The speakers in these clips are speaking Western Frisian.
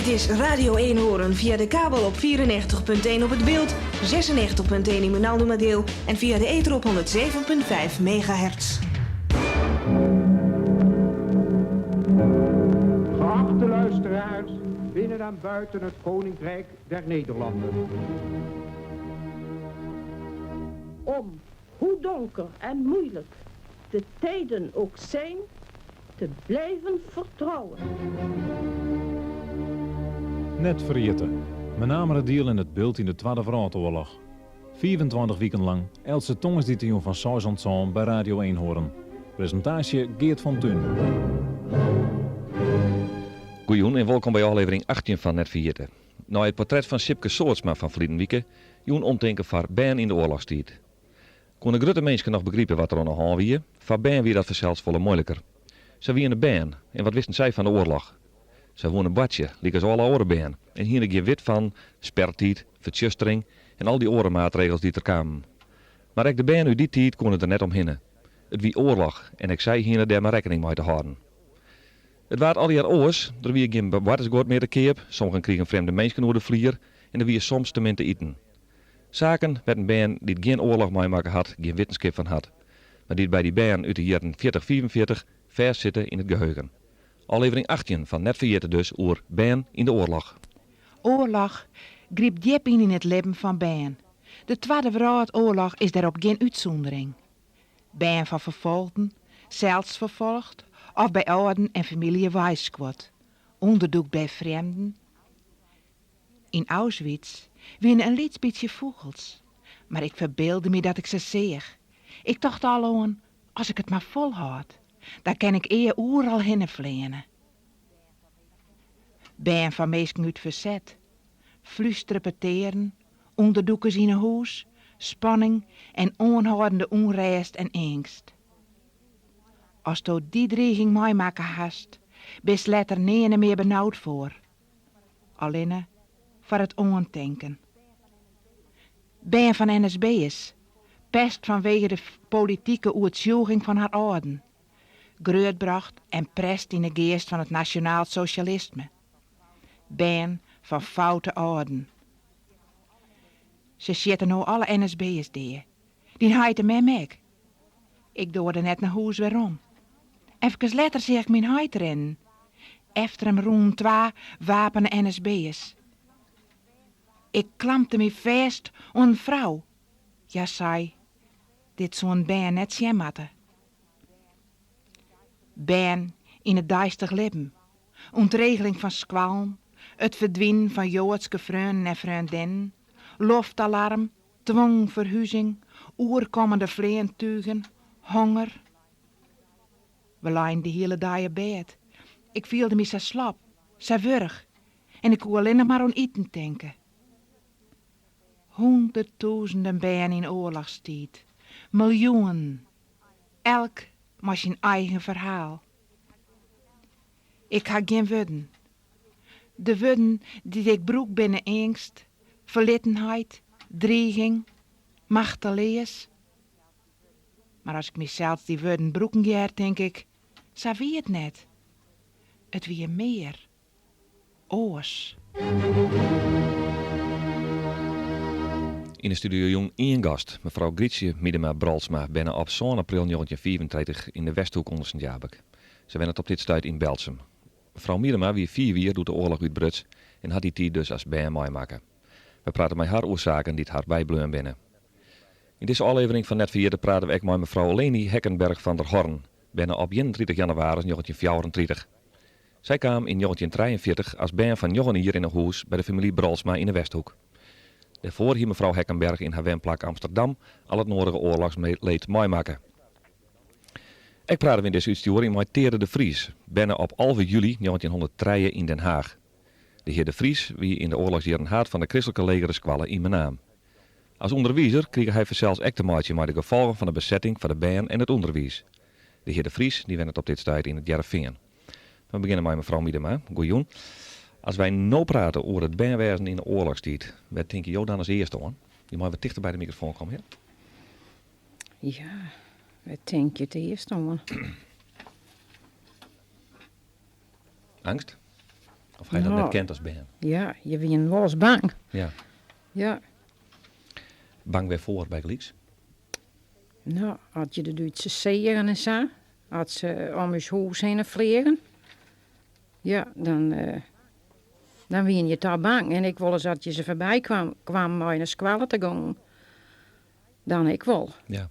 Dit is Radio Eenhoorn via de kabel op 94.1 op het beeld, 96.1 in Menaldumadeel en via de ether op 107.5 megahertz. Geachte luisteraars, binnen en buiten het Koninkrijk der Nederlanden. Om, hoe donker en moeilijk de tijden ook zijn, te blijven vertrouwen. Net ferjitte. Menameradiel en it Bilt yn de Twadde Wrâldoarloch. 25 wiken lang, eltse tongersdeitejûn fan seis oant sân by Radio Eenhoorn. Presintaasje Geart van Tunen. Goejûn en wolkom by ôflevering 18 fan Net Ferjitte. Nei it portret fan Sipke Sootsma fan ferliden wike, jûn omtinken foar bern yn de oarlochstiid. Koene grutte minsken noch begripe wat der oan 'e hân wie, foar bern wie dat fansels folle muoiliker. Sy wiene bern en wat wisten sy fan de oarloch? Sy woene boartsje, lykas alle oare bern, en hiene gjin wit fan spertiid, fertsjustering en al dy oare maatregels dy't der kamen. Mar ek de bern út dy tiid koene der net omhinne. It wie oarloch en ek sy hiene dêr mar rekkening mei te hâlden. It waard allegear oars, der wie gjin boartersguod mear te keap, sommigen krigen frjemde minsken oer de flier en der wie soms te min te iten. Saken wêr't in bern dy't gjin oarloch meimakke hat gjin wittenskip fan hat, mar dy't by dy bern út de jierren fjirtich fiifenfjirtich fêstsitte yn it geheugen. Ôflevering 18 fan Net Ferjitte dus oer bern yn de oarloch. Oarloch grypt djip yn yn it libben fan bern. De Twadde Wrâldoarloch is dêrop gjin útsûndering. Bern fan ferfolgden, sels ferfolgd of by âlden en famylje weiskuord, ûnderdûkt by frjemden. Yn Auschwitz wiene in lyts bytsje fûgels, mar ik ferbeelde my dat ik se seach. Ik tocht al oan, as ik it mar folhâld, dan kin ik ea oeral hinne fleane. Bern fan minsken út ferset, flústere petearen, ûnderdûkers yn 'e hûs, spanning en oanhâldende ûnrêst en eangst. Asto dy driging meimakke hast, bist letter nearne mear benaud foar. Allinne foar it oantinken. Bern fan NSB'ers, pest fanwege de politike oertsjûging fan har âlden. Grutbrocht en prest yn 'e geast fan it nasjonaal sosjalisme. Bern fan foute âlden. Se sjitte no alle NSB'ers dea. Dyn heit en mem ek. Ik doarde net nei hûs werom. Efkes letter seach ik myn heit rinnen. Efter him rûnen twa wapene NSB'ers. Ik klampte my fêst oan in frou. Hja sei, dit soenen bern net sjen moatte. Bern yn it deistich libben, ûntregeling fan skoallen, it ferdwinen fan Joadske freonen en freondinnen, loftalarm, twongen ferhuzing, oerkommende fleantugen, honger. We leinen de hiele dei op bêd. Ik fielde my sa slop, sa wurch en ik koe allinnich mar oan iten tinke. Hûnderttûzenen bern yn oarlochstiid, miljoenen, elk mei syn eigen ferhaal. Ik ha gjin wurden. De wurden dy't ik brûk binne eangst, ferlittenheid, driging, machteleas. Mar as ik mysels dy wurden brûken hear, tink ik, sa wie it net. It wie mear. Oars. Yn de studio jûn ien gast, mefrou Grytsje Miedema-Brolsma, berne op sân april 1935 yn de Westhoek ûnder Sint Jabik. Se wennet op dit stuit yn Berltsum. Mefrou Miedema wie fiif jier doe't de oarloch útbruts en hat dy tiid dus as bern meimakke. Wy prate mei har oer saken dy't har bybleaun binne. Yn dizze ôflevering fan Net Ferjitte prate we ek mei mefrou Leny Hekkenberg-van der Horn, berne op 31 jannewaris 1934. Sy kaam yn 1943 as bern fan njoggen jier yn 'e hûs by de famylje Brolsma yn 'e Westhoek. Dêrfoar hie mefrou Hekkenberg yn har wenplak Amsterdam al it noadige oarlochsleed meimakke. Ek prate we yn dizze útstjoering mei Teade de Vries, berne op 11 july 1903 yn Den Haach. De hear De Vries wie yn de oarlochsjierren haad fan de Kristlike Legere Skoalle yn Menaam. As ûnderwizer krige hy fansels ek te meitsjen mei de gefolgen fan de besetting foar de bern en it ûnderwiis. De hear De Vries dy wennet op dit stuit yn It Hearrenfean. We begjinne mei mefrou Miedema. Goejûn. As wy no prate oer it bernwêzen yn de oarlochstiid, wêr tinke jo dan as earste oan? Jo meie wat tichter by de mikrofoan komme, ja? Ja, wêr tink je it earst oan? Angst? Of ha je dat Nou. net kend as bern? Ja, je wienen wolris bang. Ja. Ja. Bang wêrfoar bygelyks? Nou, as je de Dútsers seagen en sa, as se om ús hûs hinne fleagen, ja, dan, eh, dan wienen je toch bang. En ek wolris as je se foarby kwam, kwamen mei nei skoalle te gongen, dan ek wol. Ja.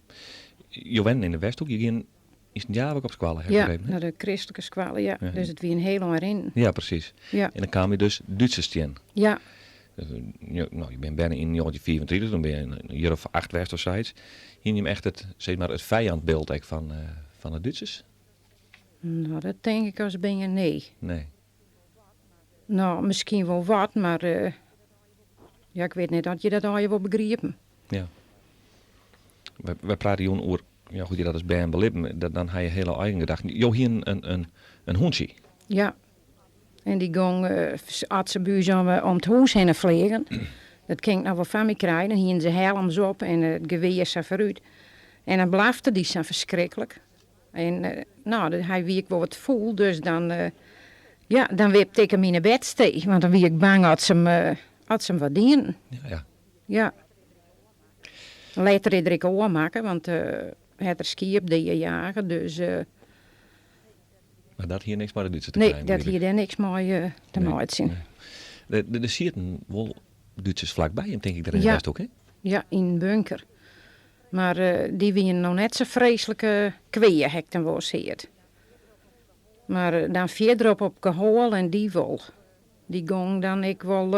Jo wennen yn de Westhoek, je gienen yn Sint Jabik op skoalle, ha ik Ja, begrepen, hè? nei de kristlike skoalle, ja. Ja. Dus it wie in hiel ein rinnen. Ja, presys. Ja. En dan kamen je dus Dútsers tsjin. Ja. No, je binne berne yn 1934, dan binne je in jier of 8 west of sayts. Hiene jim echt it, sis mar, it fijandbeeld ek fan, fan de Dútsers? No, dat tink ik as bern, nee. Nee. No, miskien wol wat, mar ja, ik wit net oft je dat allegear wol begriepen. Ja. Wy prate jûn oer, ja, hoe't je dat as bern belibben, dan ha je hiele eigen gedachten. Jo hienen in hûntsje. Ja. En dy gong, as se by ús om it hûs hinne fleagen, dat kin ik noch wol foar my krije, dan hienen se helms op en it gewear sa foarút. En dan blafte dy sa ferskriklik. En no, hy wie ek wol wat fûl, dus dan, ja, dan wipte ik him yn 'e bedstee, want dan wie ik bang as se him, as se him wat dienen. Ja, ja. Ja. Letter is er ek ôfmakke, want hy hat er skiep deajage, dus... Mar dat hie niks mei de Dútsers te Nee, krijen, dat begryp ik? hie dêr niks mei te Nee, meitsjen. nee. Der sieten wol Dútsers flakby him, tink ik, dêr yn de Ja. Westhoek, hè? Ja, yn in bunker. Mar dy wienen noch net sa freeslik kwea, ha ik dan wolris heard. Mar dan fierderop op Gehoal en dy wol. Dy gong dan ek wol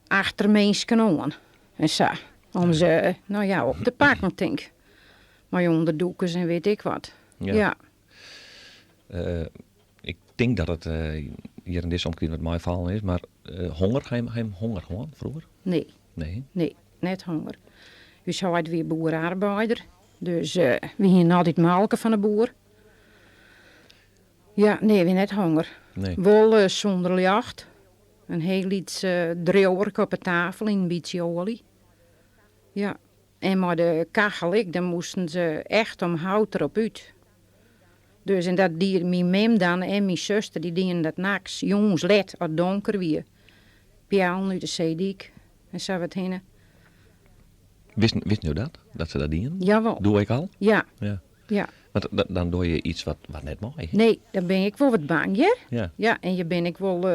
achter minsken oan en sa. Om se, no ja, op te pakken, tink. Mei ûnderdûkers en wit ik wat. Ja. Ja. Ik tink dat it hjir yn dizze omkriten wat meifallen is, mar honger, ha jim honger hân froeger? Nee. Nee? Nee, net honger. Us heit wie boerearbeider, dus wy hienen altyd molke fan de boer. Ja, nee, wie net honger. Nee. Wol sûnder ljocht. In hiel lyts driuwerke op 'e tafel yn in bytsje oalje. Ja, en mei de kachel ek, dan moasten se echt om hout derop út. Dus en dat die myn mem dan en myn suster, dy dienen dat nachts, jûns let, as it donker wie. Peallen út de seedyk en sa wat hinne. Wisten, wisten jo dat? Dat se dat dienen? Jawol. Doe ek al? Ja. Ja. Ja. Want dan dogge je iets wat net mei, hè? Nee, dan bin ik wol wat bang, hear. Ja. Ja, en je bin ek wol,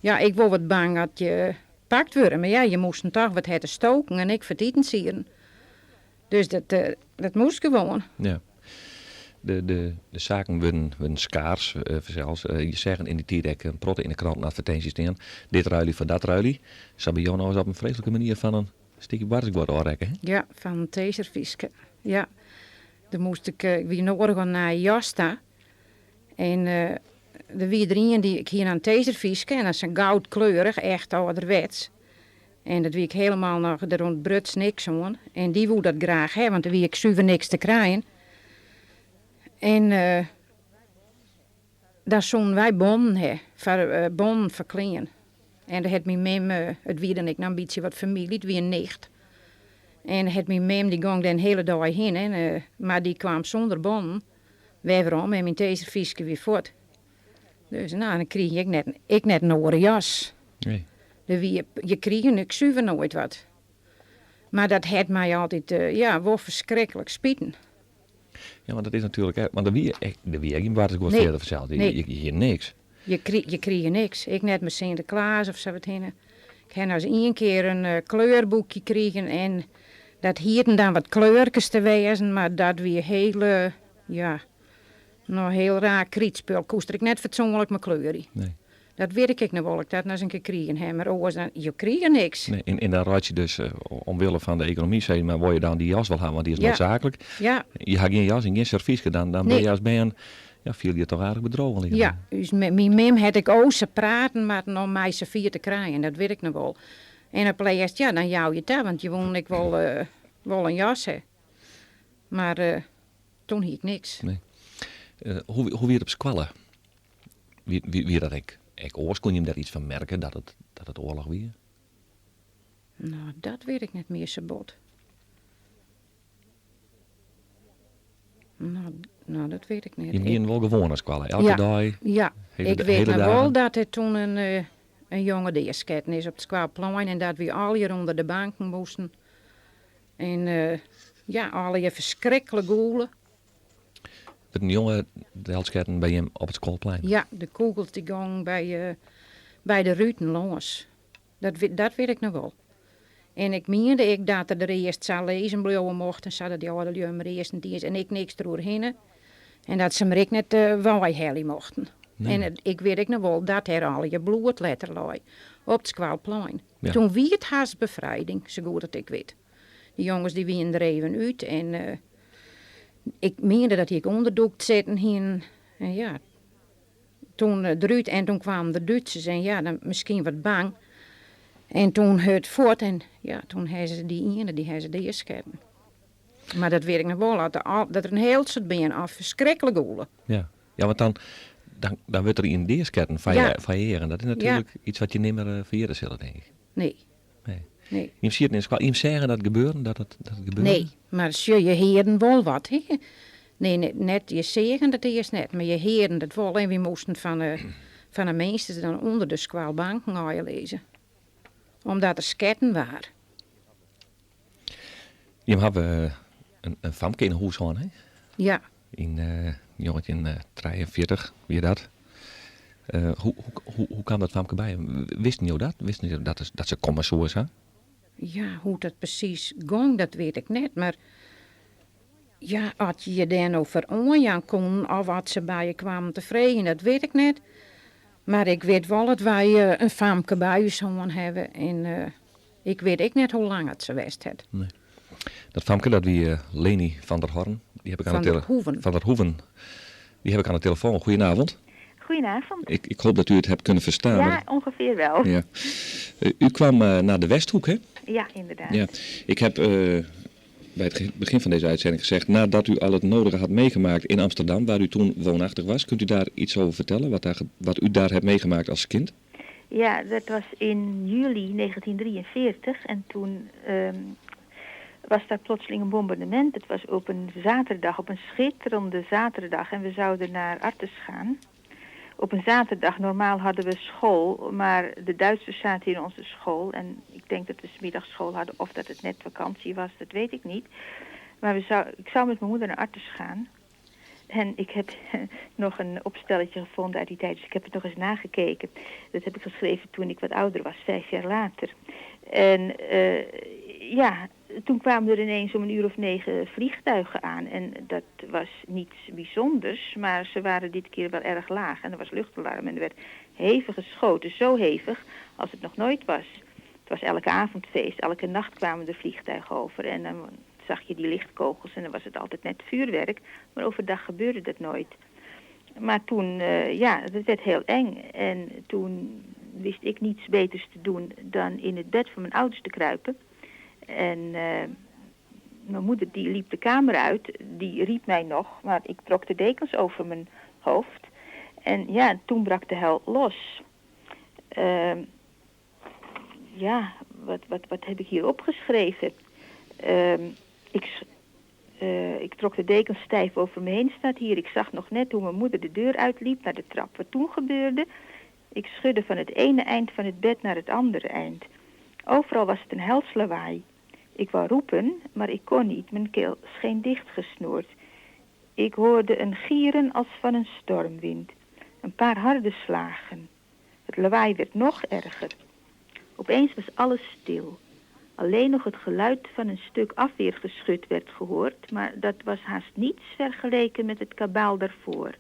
ja, ik wol wat bang dat je pakt wurde. Mar ja, je moasten toch wat ha te stoken en ek foar it itensieden. Dus dat moast gewoan. Ja. De saken wurden skaars, fansels. Je seagen yn dy tiid ek in protte yn de kranten advertinsjes stean. Dit ruilje foar dat ruilje. Sa by jo no ris op in freeslike manier fan in stikje boartersguod ôfrekke, hè? Ja, fan in teeservyske. Ja. Dêr moast ik, ik wie noadich oan nije jas ta. En der wie der ien dy, ik hie in teeservyske en dat is sa'n goudkleurich, echt âlderwets. En dat wie ik helemaal noch, der ûntbruts niks oan. En dy woe dat graach ha, want der wie ek suver niks te krijen. En dan soenen wy bonnen ha, foar bonnen foar klean. En dêr hat myn mem, it wie dan ek noch in bytsje wat famylje, it wie in nicht. En hat myn mem, dy gong dêr in hiele dei hinne, en mar dy kwam sûnder bonnen wer werom en myn teeservyske wie fuort. Dus no, dan krige ik net, ek net in oare jas. Nee. Der wie, je krigen ek suver noait wat. Mar dat hat my altyd, ja, wol ferskriklik spiten. Ja, want dat is natuerlik, hè, want der wie ek, der wie ek gjin boartersguod Nee. fierder fansels. Nee. Je hie niks. Je krige niks. Ek net mei Sinteklaas of sa wat hinne. Ik ha noch ien kear in kleurboekje krigen en dat hieten dan wat kleurkes te wêzen, mar dat wie hiel, ja, no hiel raar krytspul. Koest der ek net fatsoenlik mei kleurje. Nee. Dat wit ik ek noch wol, ik dat noch ris in kear krigen ha, mar oars dan, je krigen niks. Nee, en dan reitsje je dus, omwille fan de ekonomy, sis mar, wol je dan dy jas wol ha, want dy is Ja. noodzaaklik. Ja. Je ha gjin jas en gjin servyske, dan bin Nee. je as bern, ja, fiel je toch aardich bedrogen, liket Ja, my. ús myn mem hat ek o sa praten moatten om my safier te krijen, dat wit ik noch wol. En op lêst, ja, dan jou je ta, want je woenen ek wol in jas ha. Mar toen hie ik niks. Nee. Hoe wie it op skoalle? Wie dat ek oars? Kon je him dêr iets fan merke dat it oarloch wie? No, dat wit ik net mear sa bot. No, no, dat wit ik net. Jim gienen wol gewoan nei skoalle, elke Ja. dei? Ja, Hele ik de- wit hele noch wol dagen? dat der toen in, eh, in jonge deasketten is op it skoalplein en dat wy allegear ûnder de banken moasten. En eh, ja, allegear ferskriklik gûle. Wurdt in jonge delsketten by jim op it skoalplein? Ja, de kûgels dy gongen by, eh, by de ruten lâns. Dat, dat wit ik noch wol. En ik miende ek dat er der earst sa lizzen bliuwe mocht en sa dat dy âldelju him earst net en ek niks deroerhinne. En dat se him ek net uh, weihelje mochten. Nee. En it, ik wit ek noch wol dat der allegear bloed letter lei op it skoalplein. Ja. Toen wie it hast befrijding, sa goed as ik wit. De jonges dy wienen der even út en eh, ik miende dat dy ek ûnderdûkt sitten hienen. En ja, toen eh, derút en toen kwamen de Dútsers en ja, dan miskien wat bang. En toen hurd fuort en ja, toen ha se dy iene, dy ha se deasketten. Mar dat wit ik noch wol, dat, de al- dat der in hiel soad bern al ferskriklik gûle. Ja, ja want dan, dan, dan wurdt der ien deasketten foar, Ja. je, foar je eagen. Dat is natuerlik iets wat je nimmer uh, ferjitte sille, tink ik. Nee. Nee. Nee. Jim sieten yn skoalle, jim seagen dat gebeuren, dat it, dat it gebeurde? Nee, mar sjoch, je hearden wol wat. Hè? Nee, net, net, je seagen dat earst net, mar je hearden it wol. En wy moasten fan de minsken dan ûnder de skoalbanken lizze. Omdat der sketten waard. Jim hawwe eh, in famke yn 'e hûs hân, hè? Ja, Yn uh, 1943 wie dat. Uh, hoe, hoe kaam dat famke by? Wisten jo dat? Wisten jo dat, dat se komme soe sa? Ja, hoe't dat presys gong, dat wit ik net. Mar ja, as je je dêr no foar oanjaan koenen of wat se by je kwamen te freegjen, dat wit ik net. Mar ik wit wol dat wy eh, in famke by ús hân hawwe. En eh, ik wit ek net hoe lang it se west hat. Nee. Dat famke, dat wie uh, Leni van der Horn. Die heb ik aan Van de der tele- Hoeven. Van der Hoeven. Die heb ik aan de telefoon. Goedenavond. Goedenavond. Ik hoop dat u het hebt kunnen verstaan. Ja, ongeveer wel. Ja. U kwam naar de Westhoek, hè? Ja, inderdaad. Ja. Ik heb bij het begin van deze uitzending gezegd, nadat u al het nodige had meegemaakt in Amsterdam, waar u toen woonachtig was, kunt u daar iets over vertellen, wat u daar hebt meegemaakt als kind? Ja, dat was in juli 1943 en toen was daar plotseling een bombardement. Het was op een zaterdag, op een schitterende zaterdag en we zouden naar Artes gaan. Op een zaterdag, normaal hadden we school, maar de Duitsers zaten in onze school. En ik denk dat we 's middags school hadden of dat het net vakantie was, dat weet ik niet. Maar ik zou met mijn moeder naar Artes gaan. En ik heb nog een opstelletje gevonden uit die tijd, dus ik heb het nog eens nagekeken. Dat heb ik geschreven toen ik wat ouder was, 5 jaar later. En ja, toen kwamen er ineens om een uur of 9 vliegtuigen aan. En dat was niets bijzonders, maar ze waren dit keer wel erg laag. En er was luchtalarm en er werd hevig geschoten, zo hevig als het nog nooit was. Het was elke avond feest, elke nacht kwamen de vliegtuigen over. En dan zag je die lichtkogels en dan was het altijd net vuurwerk. Maar overdag gebeurde dat nooit. Maar toen, ja, het werd heel eng. En toen wist ik niets beters te doen dan in het bed van mijn ouders te kruipen. En mijn moeder die liep de kamer uit, die riep mij nog, maar ik trok de dekens over mijn hoofd. En ja, toen brak de hel los. Ja, wat heb ik hier opgeschreven? Ik trok de dekens stijf over me heen, staat hier. Ik zag nog net hoe mijn moeder de deur uitliep naar de trap. Wat toen gebeurde? Ik schudde van het ene eind van het bed naar het andere eind. Overal was het een hels lawaai. Ik wou roepen, maar ik kon niet. Mijn keel scheen dichtgesnoerd. Ik hoorde een gieren als van een stormwind. Een paar harde slagen. Het lawaai werd nog erger. Opeens was alles stil. Alleen nog het geluid van een stuk afweergeschut werd gehoord, maar dat was haast niets vergeleken met het kabaal daarvoor.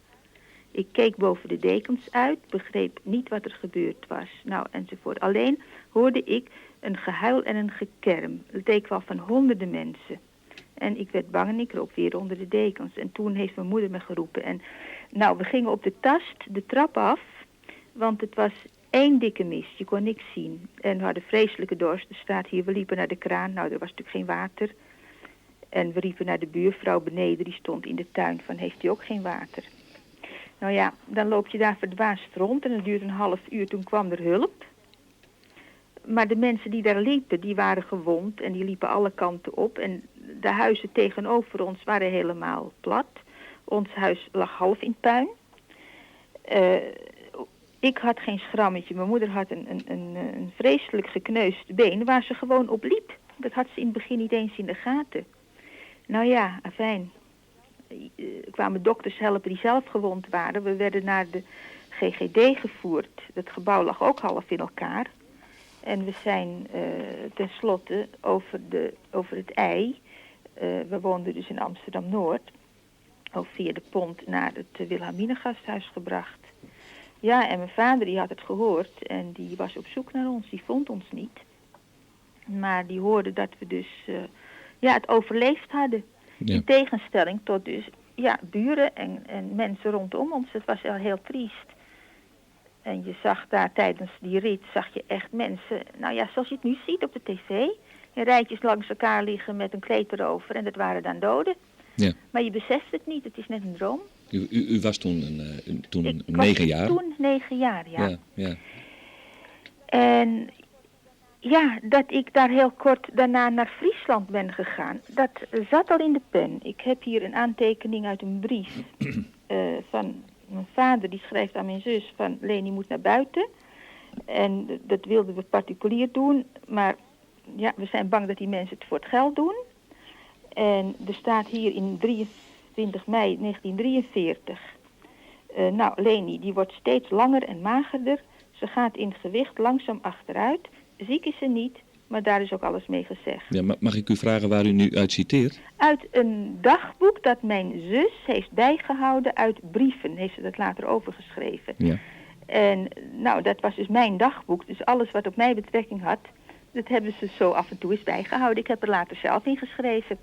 Ik keek boven de dekens uit, begreep niet wat er gebeurd was, nou enzovoort. Alleen hoorde ik een gehuil en een gekerm. Het leek wel van honderden mensen. En ik werd bang en ik kroop weer onder de dekens. En toen heeft mijn moeder me geroepen. En nou, we gingen op de tast de trap af, want het was één dikke mist. Je kon niks zien. En we hadden vreselijke dorst. Er staat hier, we liepen naar de kraan. Nou, er was natuurlijk geen water. En we riepen naar de buurvrouw beneden, die stond in de tuin van, heeft u ook geen water? Nou ja, dan loop je daar verdwaasd rond en het duurt een half uur. Toen kwam er hulp. Maar de mensen die daar liepen, die waren gewond en die liepen alle kanten op. En de huizen tegenover ons waren helemaal plat. Ons huis lag half in puin. Eh, ik had geen schrammetje. Mijn moeder had een, een, een, een vreselijk gekneusd been waar ze gewoon op liep. Dat had ze in het begin niet eens in de gaten. Nou ja, afijn. Er kwamen dokters helpen die zelf gewond waren. We werden naar de GGD gevoerd. Dat gebouw lag ook half in elkaar. En we zijn uh, tenslotte over, de, over het IJ. We woonden dus in Amsterdam-Noord. Ook via de pont naar het Wilhelminengasthuis gebracht. Ja, en mijn vader die had het gehoord en die was op zoek naar ons. Die vond ons niet. Maar die hoorde dat we dus uh, ja, het overleefd hadden. Ja. In tegenstelling tot dus ja, buren en, en mensen rondom ons. Het was wel heel triest. En je zag daar tijdens die rit, zag je echt mensen, nou ja, zoals je het nu ziet op de tv. In rijtjes langs elkaar liggen met een kleed erover en dat waren dan doden. Ja. Maar je beseft het niet, het is net een droom. U, u, u was toen, een, toen Ik negen jaar? toen negen jaar, ja. Ja, ja. En ja, dat ik daar heel kort daarna naar Friesland ben gegaan, dat zat al in de pen. Ik heb hier een aantekening uit een brief van mijn vader, die schrijft aan mijn zus van Leni moet naar buiten. En dat wilden we particulier doen, maar ja, we zijn bang dat die mensen het voor het geld doen. En er staat hier in 23 mei 1943. Uh, nou, Leni, die wordt steeds langer en magerder. Ze gaat in gewicht langzaam achteruit. Ziek is ze niet, maar daar is ook alles mee gezegd. Ja, mag ik u vragen waar u nu uit citeert? Uit een dagboek dat mijn zus heeft bijgehouden uit brieven. Heeft ze dat later overgeschreven. Ja. En nou, dat was dus mijn dagboek. Dus alles wat op mij betrekking had, dat hebben ze zo af en toe eens bijgehouden. Ik heb er later zelf in geschreven.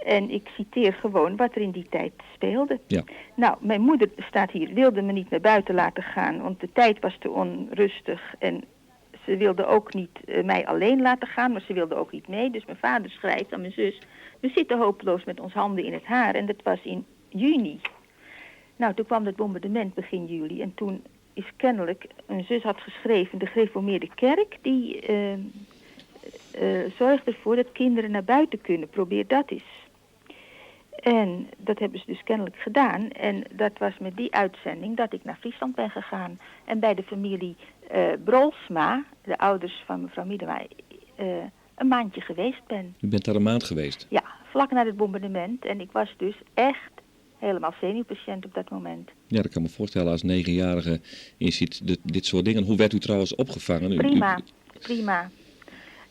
En ik citeer gewoon wat er in die tijd speelde. Ja. Nou, mijn moeder staat hier, wilde me niet naar buiten laten gaan, want de tijd was te onrustig en ze wilde ook niet uh, mij alleen laten gaan, maar ze wilde ook niet mee. Dus mijn vader schrijft aan mijn zus, we zitten hopeloos met ons handen in het haar. En dat was in juni. Nou, toen kwam het bombardement begin juli en toen is kennelijk, een zus had geschreven, de gereformeerde kerk, die uh, uh, zorgt ervoor dat kinderen naar buiten kunnen. Probeer dat eens. En dat hebben ze dus kennelijk gedaan. En dat was met die uitzending dat ik naar Friesland ben gegaan. En bij de familie uh, Brolsma, de ouders van mevrouw Miedema, uh, een maandje geweest ben. U bent daar een maand geweest? Ja, vlak na het bombardement. En ik was dus echt helemaal zenuwpatiënt op dat moment. Ja, dat kan me voorstellen als negenjarige. Je ziet dit, dit soort dingen. Hoe werd u trouwens opgevangen? U, prima, u... prima.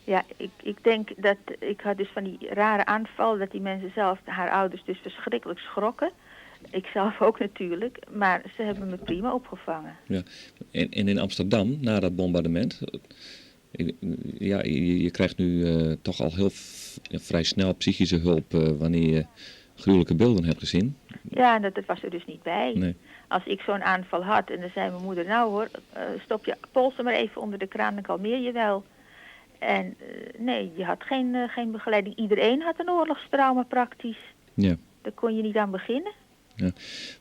Ja, ik, ik denk dat ik had dus van die rare aanval dat die mensen zelf, haar ouders dus verschrikkelijk schrokken. Ik zelf ook natuurlijk, maar ze hebben me prima opgevangen. Ja, en, en in Amsterdam, na dat bombardement, ja, je, je krijgt nu uh, toch al heel vrij snel psychische hulp uh, wanneer je gruwelijke beelden hebt gezien. Ja, en dat, dat was er dus niet bij. Nee. Als ik zo'n aanval had en dan zei mijn moeder, nou hoor, uh, stop je polsen maar even onder de kraan, dan kalmeer je wel. En nee, je had geen, geen begeleiding. Iedereen had een oorlogstrauma praktisch. Ja. Daar kon je niet aan beginnen. Ja.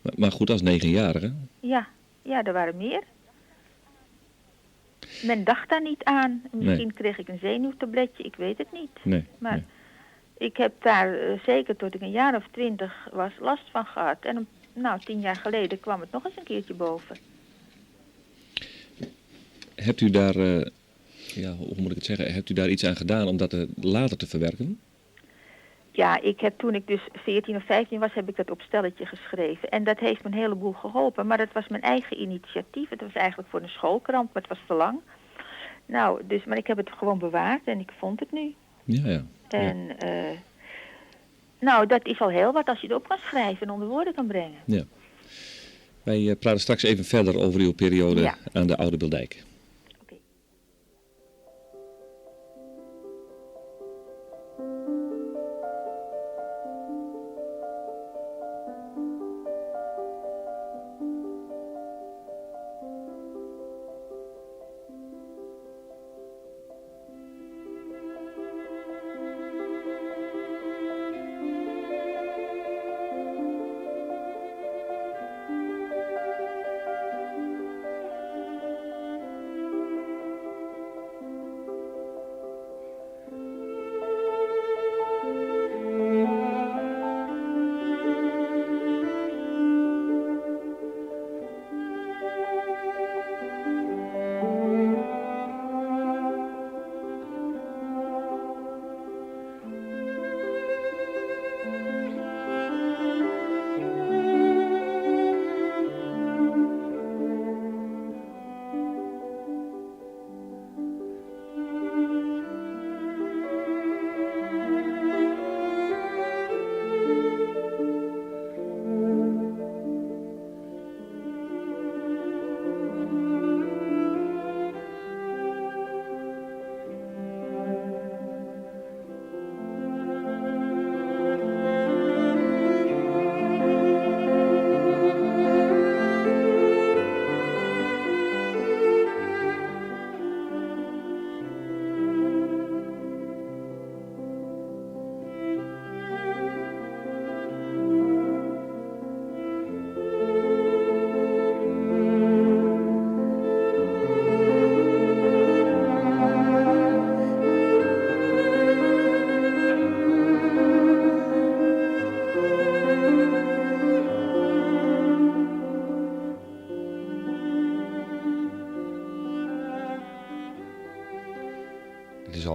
Maar, maar goed, als negenjarige? Ja, ja, er waren meer. Men dacht daar niet aan. Misschien nee. kreeg ik een zenuwtabletje, ik weet het niet. Nee, maar nee. ik heb daar uh, zeker tot ik een jaar of 20 was last van gehad. En nou, 10 jaar geleden kwam het nog eens een keertje boven. Hebt u daar... Ja, hoe moet ik het zeggen? Hebt u daar iets aan gedaan om dat later te verwerken? Ja, ik heb toen ik dus 14 of 15 was, heb ik dat opstelletje geschreven. En dat heeft me een heleboel geholpen. Maar dat was mijn eigen initiatief. Het was eigenlijk voor een schoolkrant, maar het was te lang. Nou, dus, maar ik heb het gewoon bewaard en ik vond het nu. Ja, ja. En ja. Nou, dat is al heel wat als je het op kan schrijven en onder woorden kan brengen. Ja. Wij praten straks even verder over uw periode ja. aan de Oude Bildijk.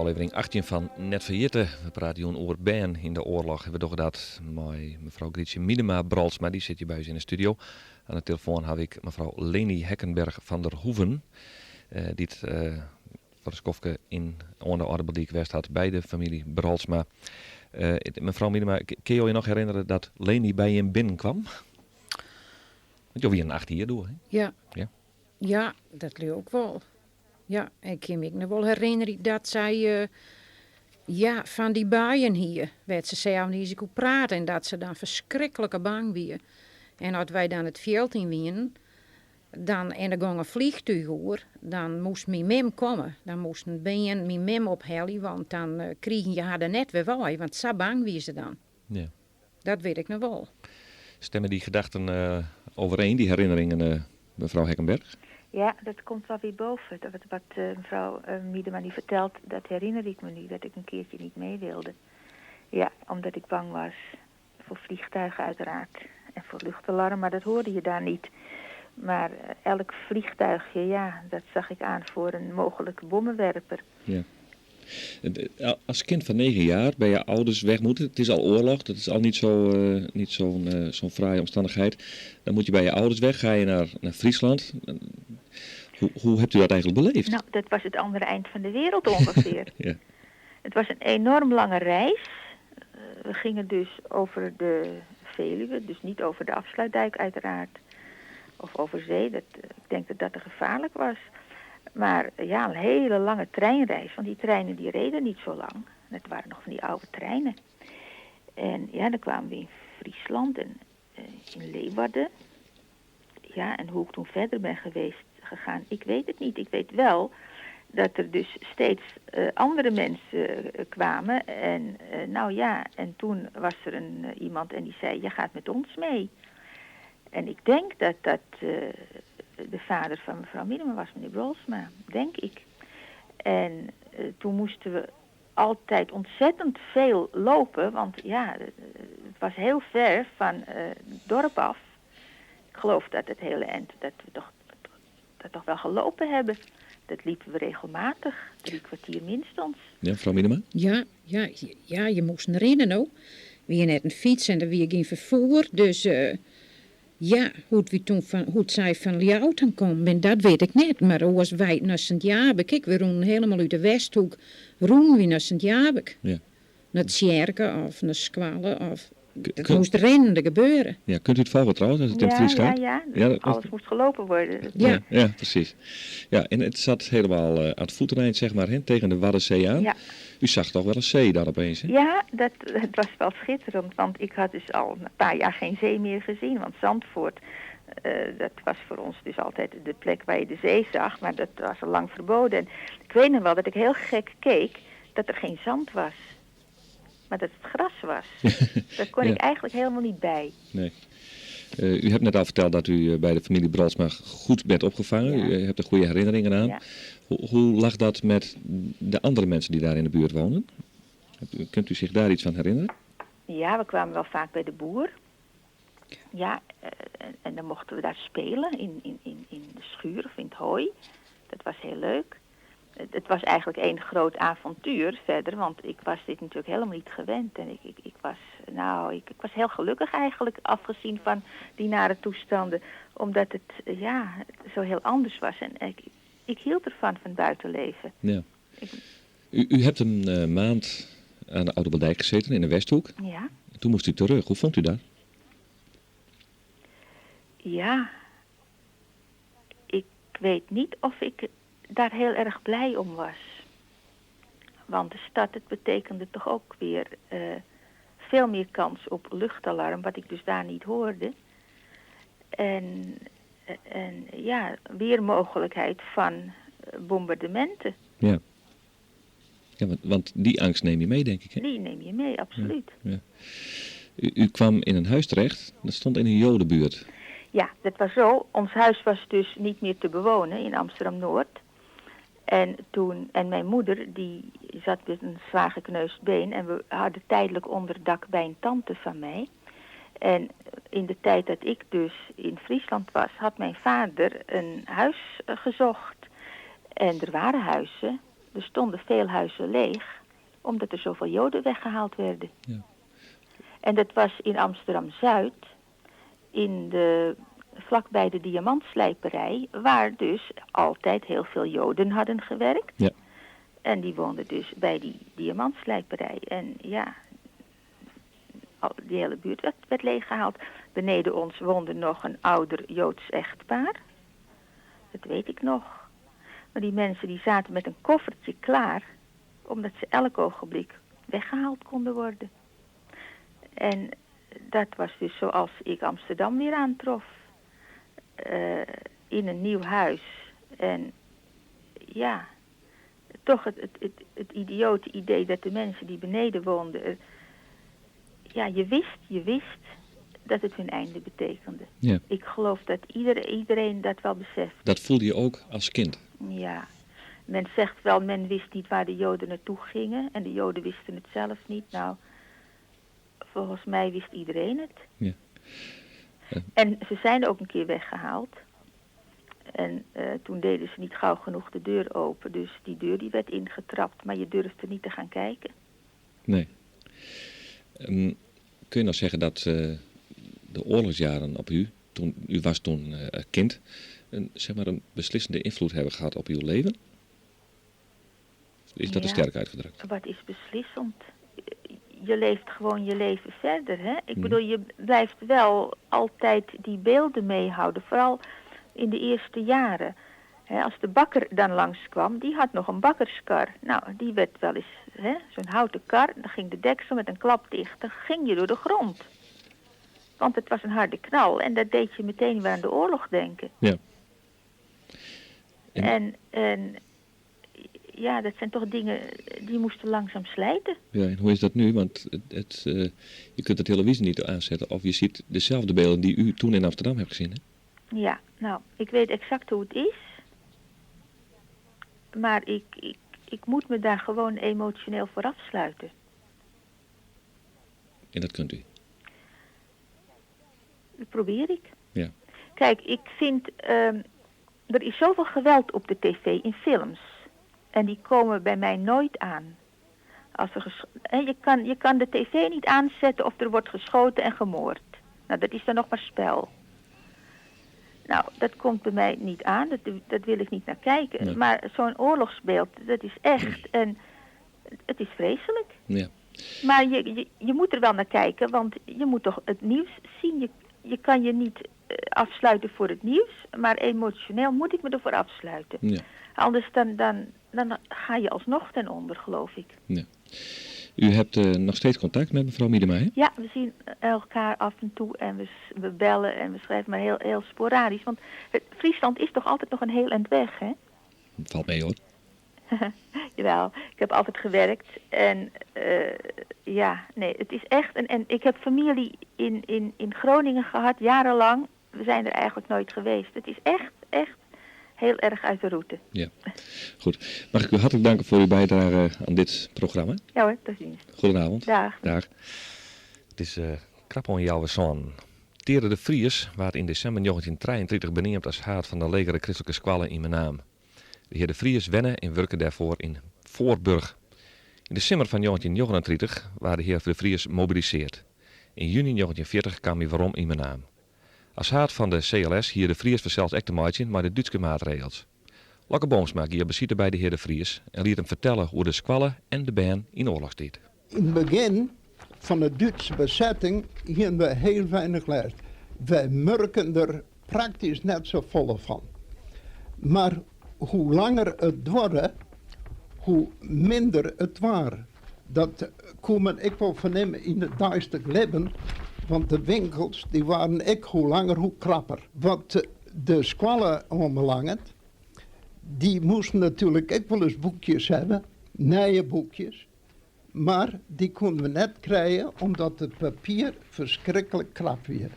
ôflevering 18 fan Net Ferjitte. We prate jûn oer bern yn de oarloch en we dogge dat mei mefrou Grietsje Miedema Brolsma, dy sit hjir by ús yn de studio. Oan de telefoan haw ik mefrou Leny Hekkenberg van der Hoeven, dy't foar in skoftke yn oan de Alde Biltdyk west hat by de famylje Brolsma. Mefrou Miedema, kinne jo je noch herinnere dat Leny by jim binnenkwam? Want jo wienen 8 jier doe, hè? Ja. Ja. Ja, dat leau ik wol. Ja, ik kin my ek noch wol herinnerje dat sy ja, fan dy buien hie, wêr't se sels net iens koe prate en dat se dan ferskriklike bang wie. En as wy dan it fjild yn wienen, dan, en der gong in vliegtuig oer, dan moast myn mem komme. Dan moasten bern myn mem ophelje, want dan krigen je har der net wer wei, want sa bang wie se dan. Ja. Dat wit ik noch wol. Stimme dy gedachten overeen, dy herinneringen, mefrou Hekkenberg? Ja, dat komt wel weer boven. Dat wat mevrouw Miedema nu vertelt, dat herinner ik me nu, dat ik een keertje niet mee wilde. Ja, omdat ik bang was voor vliegtuigen uiteraard en voor luchtalarm, maar dat hoorde je daar niet. Maar elk vliegtuigje, ja, dat zag ik aan voor een mogelijke bommenwerper. Ja. As kind fan 9 jaar by je ouders weg moeten, it is al oarloch, dat is al niet zo, niet zo'n zo'n fraaie omstandigheid. Dan moet je bij je ouders weg, ga je naar Friesland. Hoe hebt u dat eigenlijk beleefd? Nou, dat was het andere eind van de wereld ongeveer. Ja. Het was een enorm lange reis. We gingen dus over de Veluwe, dus niet over de Afsluitdijk uiteraard. Of over zee, ik denk dat dat te gevaarlijk was. Maar ja, een hele lange treinreis, want die treinen die reden niet zo lang. Dat waren nog van die oude treinen. En ja, dan kwamen we in Friesland en in Leeuwarden. Ja, en hoe ik toen verder ben geweest, gegaan, ik weet het niet. Ik weet wel dat er dus steeds andere mensen kwamen. En nou ja, en toen was er iemand en die zei, je gaat met ons mee. En ik denk dat dat de vader van mevrouw Miedema was, meneer Brolsma, denk ik. En toen moesten we altijd ontzettend veel lopen, want ja, het was heel ver van het dorp af. Ik geloof dat het hele eind, dat we toch, dat toch wel gelopen hebben. Dat liepen we regelmatig, 3 kwartier minstens. Ja, mevrouw Miedema? Ja, ja, ja, je moest rennen ook. We hadden net een fiets en er wie geen vervoer, dus ja, hoe het, wie toen van, hoe het zij van Ljouwten kwam, ben, dat weet ik net. Maar hoe als wij naar Sint-Jabik, kijk, we roen helemaal uit de Westhoek, roen we naar Sint-Jabik. Ja. Naar het Sjerken of naar Squallen of... Dat moest rennen gebeuren. Ja, kunt u het volgen trouwens, als het in het Ja, Fries ja, gaat? ja. Ja, dat was Alles moest gelopen worden. Ja. Ja, ja, precies. Ja, en het zat helemaal aan het voeteneind, zeg maar, hè, tegen de Waddenzee aan. Ja. U zag toch wel een zee daar opeens, hè? Ja, dat was wel schitterend, want ik had dus al een paar jaar geen zee meer gezien. Want Zandvoort, dat was voor ons dus altijd de plek waar je de zee zag, maar dat was al lang verboden. En ik weet nog wel dat ik heel gek keek dat er geen zand was, maar dat het gras was. Daar kon Ja. ik eigenlijk helemaal niet bij. Nee. U hebt net al verteld dat u bij de familie Brolsma goed bent opgevangen. Ja. U hebt er goede herinneringen aan. Ja. Hoe lag dat met de andere mensen die daar in de buurt wonen? Kunt u zich daar iets van herinneren? Ja, we kwamen wel vaak bij de boer. Ja, en dan mochten we daar spelen in de schuur of in het hooi. Dat was heel leuk. Het was eigenlijk één groot avontuur verder, want ik was dit natuurlijk helemaal niet gewend. En ik was heel gelukkig eigenlijk, afgezien van die nare toestanden. Omdat het zo heel anders was. En ik hield ervan, van buitenleven. Ja. Ik U hebt een maand aan de Oude Baldijk gezeten in de Westhoek. Ja. Toen moest u terug. Hoe vond u dat? Ja, ik weet niet of ik daar heel erg blij om was. Want de stad, het betekende toch ook weer veel meer kans op luchtalarm, wat ik dus daar niet hoorde. En weer mogelijkheid van bombardementen. Ja. Ja, want die angst neem je mee, denk ik, hè? Die neem je mee, absoluut. Ja, ja. U kwam in een huis terecht, dat stond in een Jodenbuurt. Ja, dat was zo. Ons huis was dus niet meer te bewonen in Amsterdam-Noord. En mijn moeder, die zat met een zwaar gekneusd been. En we hadden tijdelijk onderdak bij een tante van mij. En in de tijd dat ik dus in Friesland was, had mijn vader een huis gezocht. En er waren huizen. Er stonden veel huizen leeg, omdat er zoveel Joden weggehaald werden. Ja. En dat was in Amsterdam-Zuid, in de, vlakbij de diamantslijperij, waar dus altijd heel veel Joden hadden gewerkt. Ja. En die woonden dus bij die diamantslijperij. En ja, al, die hele buurt werd, werd leeggehaald. Beneden ons woonde nog een ouder Joods echtpaar. Dat weet ik nog. Maar die mensen die zaten met een koffertje klaar, omdat ze elk ogenblik weggehaald konden worden. En dat was dus zoals ik Amsterdam weer aantrof. Uh, in een nieuw huis. En ja, toch het, het, het, het idiote idee dat de mensen die beneden woonden... Uh, ja, je wist, je wist dat het hun einde betekende. Ja. Ik geloof dat ieder, iedereen dat wel beseft. Dat voelde je ook als kind? Ja. Men zegt wel, men wist niet waar de Joden naartoe gingen. En de Joden wisten het zelf niet. Nou, volgens mij wist iedereen het. Ja. Ja. En ze zijn ook een keer weggehaald. En uh, toen deden ze niet gauw genoeg de deur open. Dus die deur die werd ingetrapt. Maar je durfde niet te gaan kijken. Nee. Um, kun je nou zeggen dat uh, de oorlogsjaren op u, toen, u was toen uh, kind, een, zeg maar een beslissende invloed hebben gehad op uw leven? Is dat ja, te sterk uitgedrukt? Wat is beslissend? Je leeft gewoon je leven verder, hè? Ik bedoel, je blijft wel altijd die beelden meehouden. Vooral in de eerste jaren. Hè, als de bakker dan langskwam, die had nog een bakkerskar. Nou, die werd wel eens, hè, zo'n houten kar. Dan ging de deksel met een klap dicht. Dan ging je door de grond. Want het was een harde knal en dat deed je meteen weer aan de oorlog denken. Ja. En, en, en ja, dat zijn toch dingen die moesten langzaam slijten. Ja, en hoe is dat nu? Want het, het, uh, je kunt de televisie niet aanzetten of je ziet dezelfde beelden die u toen in Amsterdam hebt gezien, hè? Ja, nou, ik weet exact hoe het is. Maar ik, ik, ik moet me daar gewoon emotioneel voor afsluiten. En dat kunt u? Dat probeer ik. Ja. Kijk, ik vind... Um, er is zoveel geweld op de tv in films. En die komen bij mij nooit aan. Als er je, kan, je kan de tv niet aanzetten of er wordt geschoten en gemoord. Nou, dat is dan nog maar spel. Nou, dat komt bij mij niet aan. Dat, dat wil ik niet naar kijken. Nee. Maar zo'n oorlogsbeeld, dat is echt. En het is vreselijk. Ja. Maar je, je, je moet er wel naar kijken, want je moet toch het nieuws zien. Je, je kan je niet afsluiten voor het nieuws, maar emotioneel moet ik me ervoor afsluiten. Ja. Anders dan, dan, dan ga je alsnog ten onder, geloof ik. Ja. U hebt uh, nog steeds contact met mevrouw Miedema, hè? Ja, we zien elkaar af en toe en we, we bellen en we schrijven, maar heel, heel sporadisch. Want het, Friesland is toch altijd nog een heel eind weg, hè? Valt mee, hoor. Jawel, ik heb altijd gewerkt en uh, ja, nee, het is echt... En, en ik heb familie in, in, in Groningen gehad, jarenlang. We zijn er eigenlijk nooit geweest. Het is echt, echt heel erg uit de route. Ja, goed. Mag ik u hartelijk danken voor uw bijdrage aan dit programma? Ja hoor, tot ziens. Goedenavond. Dag. Dag. Het is uh, krap om jouw zoon. Tere de Vries werd in december 1933 benoemd als haat van de legere christelijke squallen in Menaam. De heer de Vries wennen en werken daarvoor in Voorburg. In de simmer van 1939 waren de heer de Vries mobiliseerd. In juni 1940 kwam hij waarom in Menaam. Als haat van de CLS hier de Vries verzeld ek te maken maar de Duitse maatregels. Lokke Boomsma hier bezitte bij de heer de Vries en liet hem vertellen hoe de squallen en de band in oorlogstijd. In het begin van de Duitse bezetting gingen we heel weinig les. Wij merken er praktisch net zo volle van. Maar hoe langer het duurde, hoe minder het waren. Dat kon men ik wel vernemen in het duister leven. Want de winkels die waren ik hoe langer hoe krapper. Wat de squallen aanbelangt, die moesten natuurlijk ook wel eens boekjes hebben, nieuwe boekjes. Maar die konden we net krijgen omdat het papier verschrikkelijk krap werd.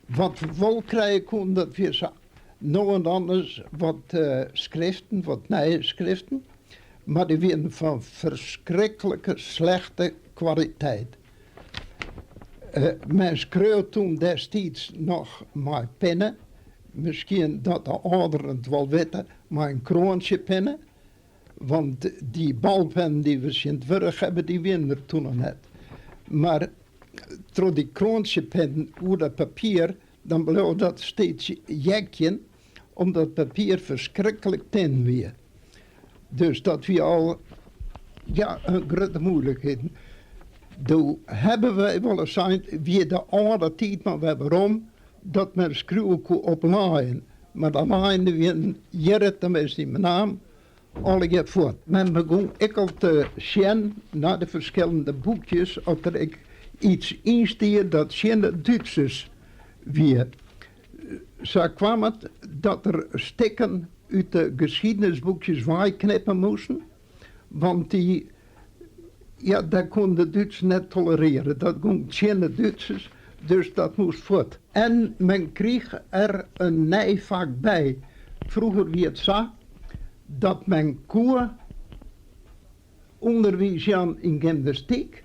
Wat we wel krijgen konden, dat we zo nou en dan eens wat uh, schriften, wat nieuwe schriften. Maar die werden van verschrikkelijke slechte kwaliteit. Uh, men schreeuwt toen destijds nog maar pinnen. Misschien dat de ouderen het wel weten, maar een kroontje pinnen. Want dy balpennen dy't we tsjintwurdich hawwe, dy wienen der toen noch net. Mar troch dy kroantsjepinnen oer dat papier, dan bleau dat steeds jekjen, omdat it papier ferskriklik tin wie. Dus dat wie al ja, in grutte moeilikheid. Doe hawwe wy wolris sein, wie de âlde tiid mar wer werom, dat men skriuwe koe op laaien. Mar de laaien dy wienen hjir, teminsten yn Menaam, allegear fuort. Men begûn ek al te sjen nei de ferskillende boekjes oft der ek iets yn stie dat tsjin de Dútsers wie. Sa kwam it dat der stikken út de geschiedenisboekjes weiknippe moasten, want dy, ja, dat koenen de Dútsers net tolerearje. Dat gong tsjin de Dútsers, dus dat moast fuort. En men krige er in nij fak by. Froeger wie it sa dat men koe ûnderwiis jaan yn gymnastyk,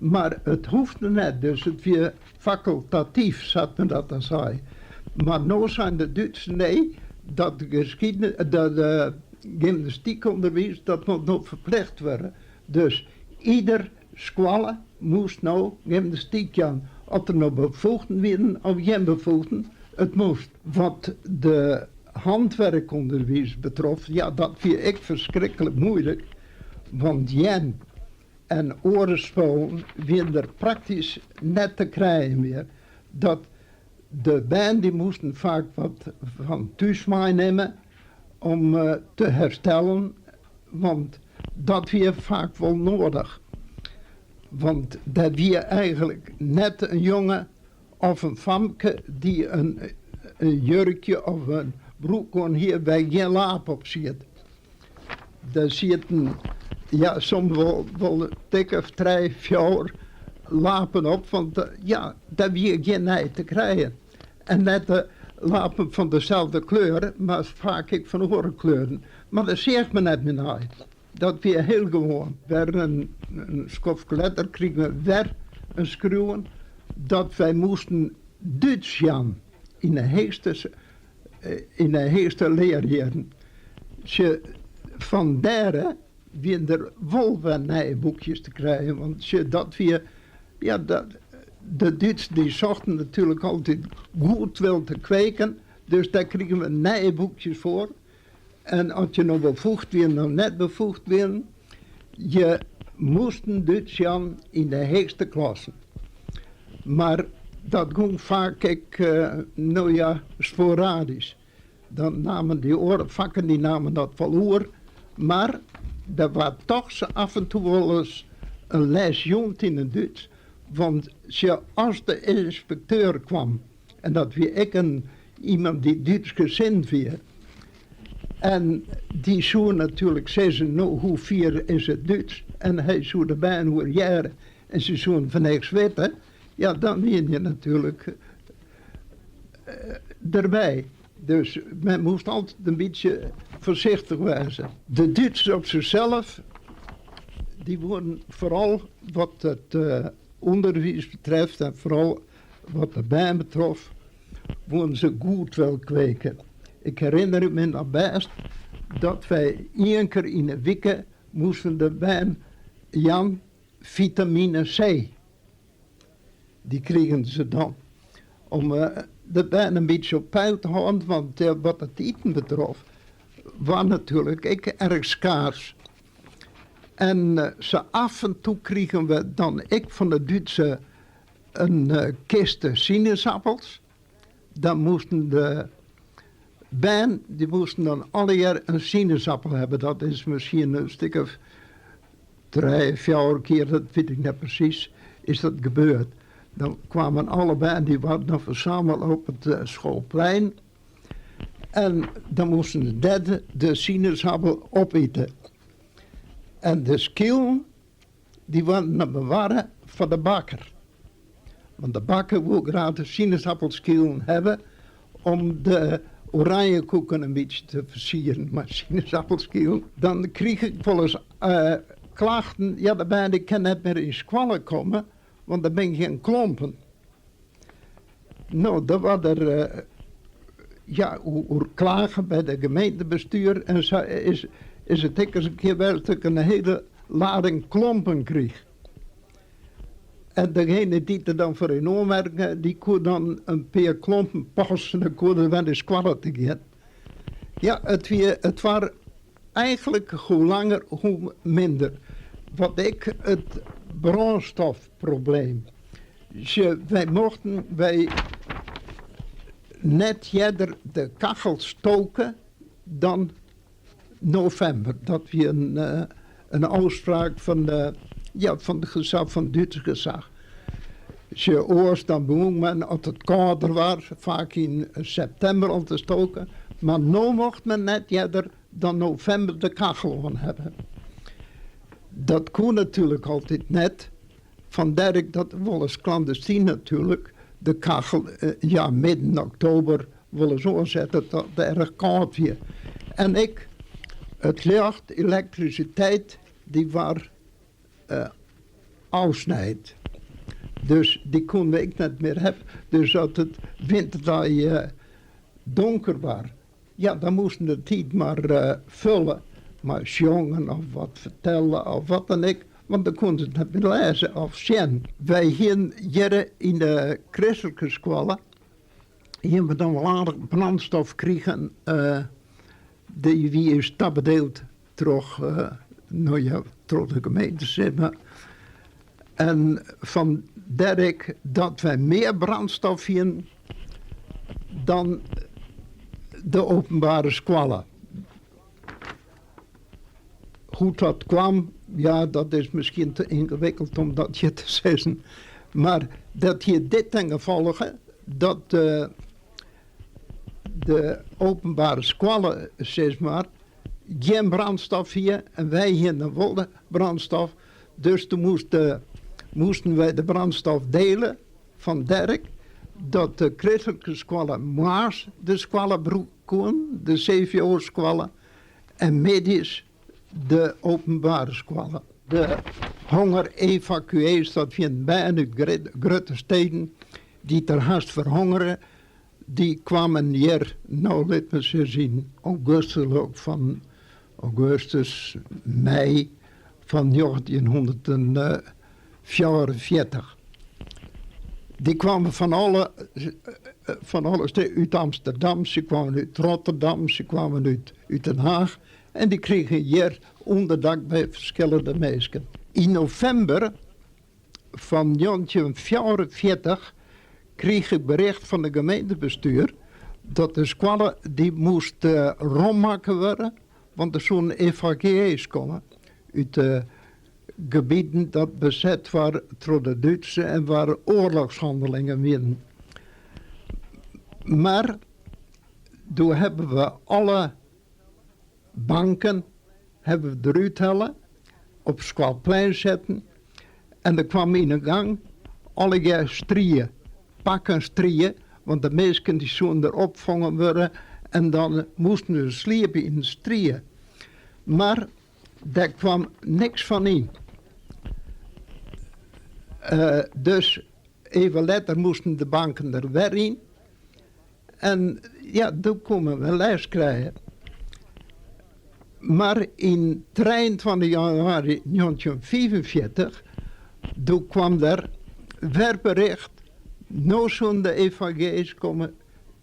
mar it hoefde net, dus it wie fakultatyf, sa't men dat dan sei. Mar no seinen de Dútsers nee, dat dat gymnastykûnderwiis dat moat no ferplicht wurde. Dus ieder skoalle moast no gymnastyk jaan, oft der no befoegden wienen of gjin befoegden, it moast. Wat de hantwurkûnderwiis betrof, ja dat wie ek ferskriklik moeilik, want jern en oare spullen wienen der praktysk net te krijen mear. Dat de bern dy moasten faak wat fan thús meinimme om te herstellen, want dat wie faak wol noadich. Want der wie eigenlik net in jonge of in famke dy't in jurkje of in broek oan hie wêr't gjin laap op siet. Der sieten ja, soms wol in stik of trije, fjouwer lapen op, want ja, der wie gjin nij te krijen. En net de lapen fan deselde kleur, mar faak ek fan oare kleuren. Mar dêr seach men net mear nei. Dat wie hiel gewoan. Wer in skoftke letter krigen we wer in skriuwen dat wy moasten Dútsk jaan yn de heechste yn de heechste learjierren. Sjoch, fan dêre wienen der wol wer nije boekjes te krijen, want sjoch, dat wie, ja, dat, de Dútsers dy sochten natuerlik altyd goedwil te kweken, dus dêr krigen we nije boekjes foar. En as je no befoegd wienen of net befoegd wienen, je moasten Dútsk jaan yn de heechste klassen. Mar dat gong faak ek, no ja, sporadysk. Dan namen dy oare fakken dy namen dat wol oer, mar der waard toch sa af en toe wolris in les jûn yn it Dútsk, want sjoch, as de ynspekteur kwam, en dat wie ek in iemand dy't Dútskgesind wie, en dy soe natuerlik sizzen, no hoe fier is it Dútsk, en hy soe de bern oer hearre en se soenen fan niks witte, ja dan wienen je natuerlik derby. Dus men moast altyd in bytsje foarsichtich wêze. De Dútsers op sichsels, dy woenen foaral wat it ûnderwiis betreft en foaral wat de bern betrof, woenen se goedwil kweke. Ik herinner my noch bêst dat wy ien kear yn 'e wike moasten de bern jaan fitamine C. Dy krigen se dan om de bern in bytsje op peil te hâlden, want wat it iten betrof waard natuerlik ek erch skaars. En sa af en toe krigen we dan ek fan de Dútse in kiste sinesappels. Dan moasten de bern dy moasten dan allegear in sinesappel hawwe. Dat is miskien in stik of trije, fjouwer kear, dat wit ik net presys, is dat gebeurd. Dan kwamen alle bern, dy waarden dan fersameld op it schoolplein. En dan moasten se dêr de sinesappel opite. En de skilen, dy waarden dan bewarre foar de bakker. Want de bakker woe graach de sinesappelskilen hawwe om de oranjekoeken in bytsje te fersieren mei sinesappelskilen. Dan krige ik wolris klachten, ja de bern dy kinne net mear yn skoalle komme, want der binne gjin klompen. No, der waard der ja, oer klage by de gemeentebestuur en sa is. Is it ek ris in kear west dat ik in hiele lading klompen kriich. En degene dy't der dan foar yn oanmerking, dy koe dan in pear klompen passe, dan koe er wer nei skoalle te gean. Ja, it wie, it waar eigenlik hoe langer hoe minder. Wat ek it brânstofprobleem. Sjoch, wy mochten wy net earder de kachel stoke dan novimber. Dat wie in ôfspraak fan de, ja, fan it gesach, fan it Dútsk gesach. Sjoch, oars dan begûn men as it kâlder waar, faak yn septimber al te stoken, mar no mocht men net earder dan novimber de kachel oan hawwe. Dat koe natuerlik altyd net, fandêr ek dat wolris klandestyn natuerlik de kachel, ja, midden oktober wolris oansette dat it erch kâld wie. En ek it ljocht, elektrisiteit, dy waar ôfsnijd. Dus dy koene we ek net mear hawwe. Dus as it winterdei donker waar, ja, dan moasten de tiid mar fulle mei sjongen of wat fertelle of wat dan ek, want dan koene se it net mear lêze of sjen. Wy hienen hjir yn de kristlike skoalle hienen we dan wol aardich brandstof krigen. Dy wie ús tabedield troch, no ja, troch de gemeente sis mar. En fandêr ek dat wy mear brandstof hienen dan de openbare skoalle. Hoe't dat kwam, ja, dat is miskien te yngewikkeld om dat hjir te sizzen. Mar dat hie dit ten gefolge dat de openbare skoalle sis mar gjin brandstof hie en wy hiene wol de brandstof. Dus toen moast moasten wy de brandstof dele fandêr ek dat de kristlike skoalle moarns de skoalle brûke koenen, de CVO-skoalle, en middeis de openbare skoalle. De hongerevacuees, dat wienen bern út grutte steden dy't der hast ferhongere, dy kwamen hjir, no lit men sizze yn augustus leau ik fan augustus, mei fan njoggentjinhûndertfjouwerenfjirtich. Dy kwamen fan alle, fan alle steden, út Amsterdam, se kwamen út Rotterdam, se kwamen út Den Haach en dy krigen hjir ûnderdak by ferskillende minsken. Yn novimber fan njoggentjinhûndertfjouwerenfjirtich krige ik bericht fan de gemeentebestuur dat de skoalle dy moast rom makke wurde, want der soenen evakuees komme út de gebieten dat beset waar troch de Dútsen en waar oarlochshannelingen wienen. Mar doe hawwe we alle banken hawwe we derút helle, op skoalplein setten en der kwam yn 'e gang allegear strie, pakken strie, want de minsken dy soenen der opfongen wurde en dan moasten se sliepe yn it strie. Mar dêr kwam niks fan yn. Dus even letter moasten de banken der wer yn. En ja, doe koenen we les krije. Mar yn 23 januari 1945, doe kwam der wer bericht, no soenen de evakuees komme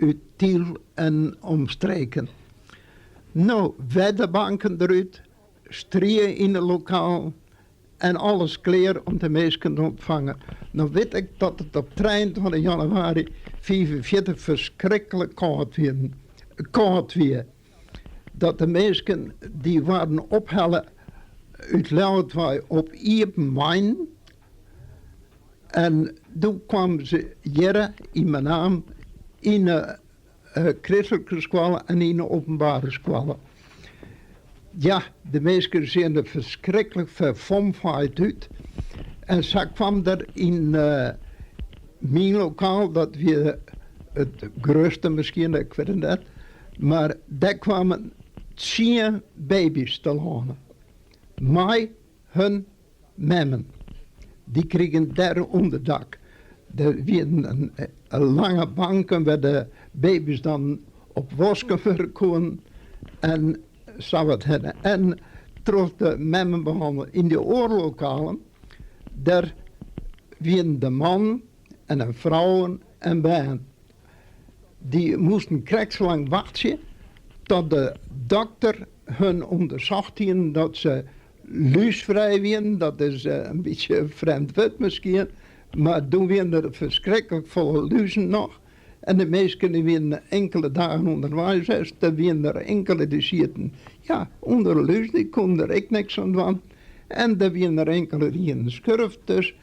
út Tiel en omstreken. No, wer de banken derút, strie yn de lokalen en alles klear om de minsken te ûntfangen. No wit ik dat it op 23 januari 45 ferskriklik kâld wie, kâld wie. Dat de minsken dy waarden ophelle út Ljouwert wei op iepen weinen. En doe kwamen se hjirre yn Menaam yn 'e kristlike skoalle en yn 'e openbare skoalle. Ja, de minsken seagen der ferskriklik ferfomfaaid út. En sa kwam der yn myn lokaal, dat wie it grutste miskien, ik wit it net, mar dêr kwamen tsien baby's telâne mei hun memmen. Dy krigen dêr ûnderdak. Der wienen lange banken wêr't de baby's dan op wosken wurde koenen. En. Sa wat hinne. En troch de memmen behannele. Yn dy oare lokalen, dêr wienen de mannen en de frouwen en bern. Dy moasten krekt sa lang wachtsje tot de dokter hun ûndersocht hienen dat se lúsfrij wienen. Dat is in bytsje in frjemd wurd miskien, mar doe wienen der ferskriklik folle luzen noch. En de minsken dy wienen inkele dagen ûnderweis west, der wienen der inkele dy sieten, ja, ûnder de luzen, dy koenen der ek niks oan dwaan. En der wienen der inkele dy hienen skurft, dus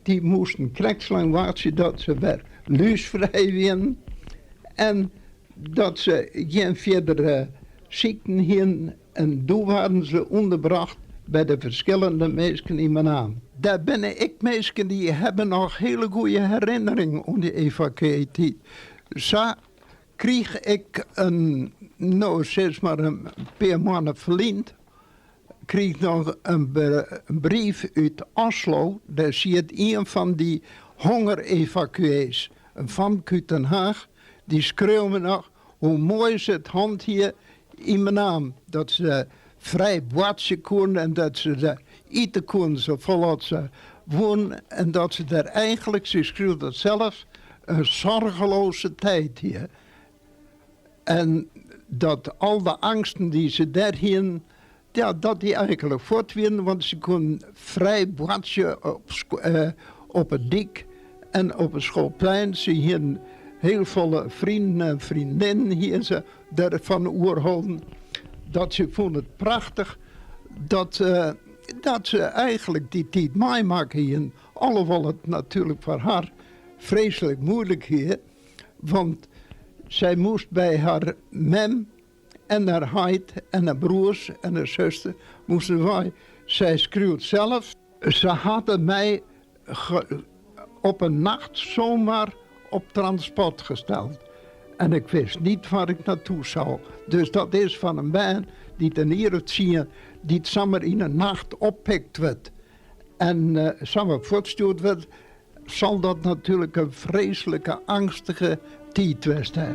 dy moasten krekt sa lang wachtsje dat se wer lúsfrij wienen en dat se gjin fierdere sykten hienen. En doe waarden se ûnderbrocht by de ferskillende minsken yn Menaam. Der binne ek minsken dy hawwe noch hiele goede herinneringen oan dy evakueetiid. Sa krige ik in, no sis mar in pear moanne ferlyn, krige ik noch in brief út Oslo. Dêr siet ien fan dy hongerevakuees, in famke út Den Haach, dy skreau my noch Hoe moai se it hân hie yn Menaam, dat se frij boartsje koenen en dat se der ite koenen safolle as se woenen en dat se der eigenlik, sy skriuwt dat sels, in zorgeloze tijd hie. En dat al de angsten dy't se dêr hienen, ja, dat dy eigenlik fuort wienen, want se koenen frij boartsje op 'e dyk en op it schoolplein. Se hienen hiel folle vrienden en vriendinnen hienen se derfan oerholden. Dat se fûn it prachtich dat, dat se eigenlik dy tiid meimakke hienen. Alhoewol it natuerlik foar har freeslik muoilik wie, want sy moast by har mem En har heit en har broers en har suster moasten wei. Sy skriuwt sels. Se hadden my op in nacht zomaar op transport gesteld. En ik wist niet waar ik naartoe zou. Dus dat is fan in bern dy't in jier of tsien, dy't samar yn in nacht oppikt wurdt en samar fuortstjoerd wurdt, sal dat natuerlik in freeslike angstige tiid west ha.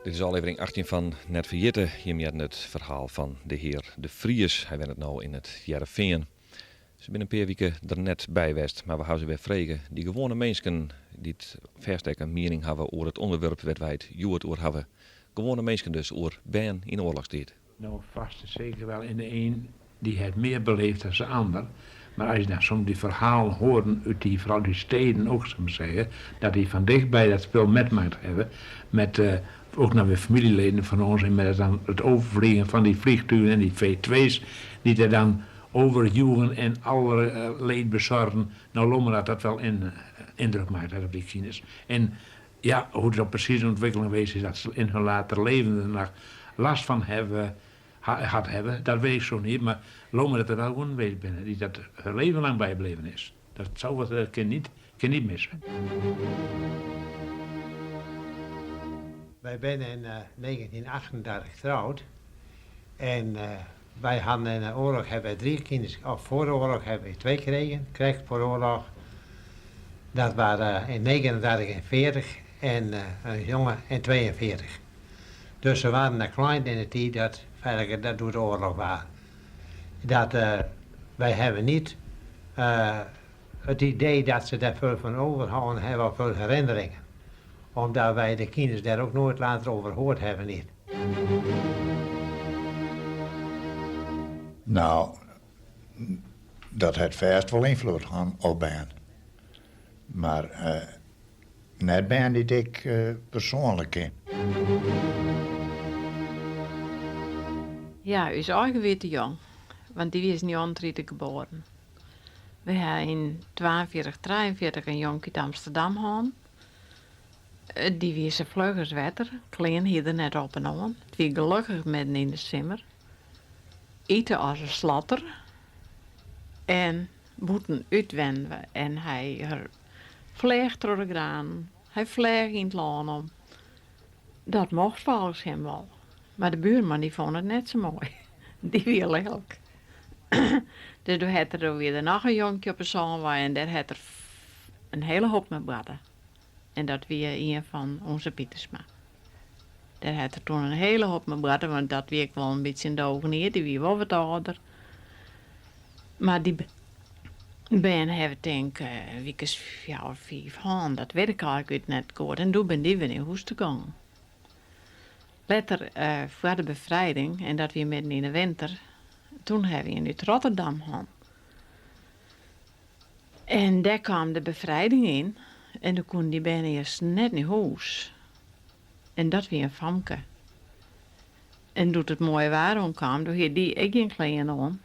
Dit is ôflevering 18 fan Net Ferjitte. Jim hearden it ferhaal fan de hear De Vries. Hy wennet no yn It Hearrenfean. Se binne in pear wike der net by west, mar we hawwe se wer frege. Dy gewoane minsken dy't fêst ek in miening hawwe oer it ûnderwurp wêr't wy it hjoed oer hawwe. Gewoane minsken dus, oer bern yn oarlochstiid. No vast en zeker wel in de een die het meer beleefd dan de ander. Maar als je dan soms die verhalen hoort uit die, vooral die steden ook, zou ik maar zeggen, dat die van dichtbij dat spul metmaakt hebben, met uh, ook nog weer familieleden van ons en met dan het overvliegen van die vliegtuigen en die V2's die er dan overjoegen en alle uh, leed bezorgen. Nou, Lommel had dat wel in, uh, indruk maakt op die kines. En Ja, hoe het precies een ontwikkeling geweest is, dat ze in hun later leven er nog last van hebben, had hebben, dat weet ik zo niet. Maar loop me dat er wel gewoon geweest binnen, die dat hun leven lang bijbleven is. Dat zou wat kan niet, kan niet missen. Wij zijn in 1938 getrouwd. En wij hadden in de oorlog hebben wij drie kinderen, of voor de oorlog hebben we twee gekregen. Kreeg voor de oorlog. Dat waren in 39 en 40 en een jongen in 42. Dus ze waren nog klein in de tijd dat, feitelijk, dat door de oorlog was. Dat, wij hebben niet het idee dat ze daar veel van overhouden hebben of veel herinneringen. Omdat wij de kinderen daar ook nooit later over gehoord hebben niet. Nou, dat het vast wel invloed gehad op ben. Maar net ben die ik persoonlijk ken. Ja, u is eigen weer te jong. Want die is niet ontrieten geboren. We hebben in 42, 43 een jonk uit Amsterdam gehad. Die wie zo vlug als wetter. Klein hier er net op en aan. Het wie gelukkig met in de simmer. Eten als een slatter. En boeten uitwenden. En hij vleeg door de graan. Hij vleeg in het laan om. Dat mocht volgens hem wel. Maar de buurman die vond het net zo mooi. Die wie lelijk. Dus toen had er weer nog een jonkje op een zon en daar had er een hele hoop met badden. En dat wie een van onze Pietersma. Daar had er toen een hele hoop met badden, want dat wie ik wel een beetje in de ogen neer, die wie wel wat ouder. Maar die ben hebben denk ik wiekes 4 of 5 hand, dat weet ik eigenlijk net goed. En toen ben die weer in huis te gaan. Later, voor de bevrijding, en dat we midden in de winter, toen hebben we in het Rotterdam gehad. En daar kwam de bevrijding in. En toen kon die bijna eerst net naar huis. En dat weer een famke. En toen het mooie waar kwam, toen had die ik geen kleren om.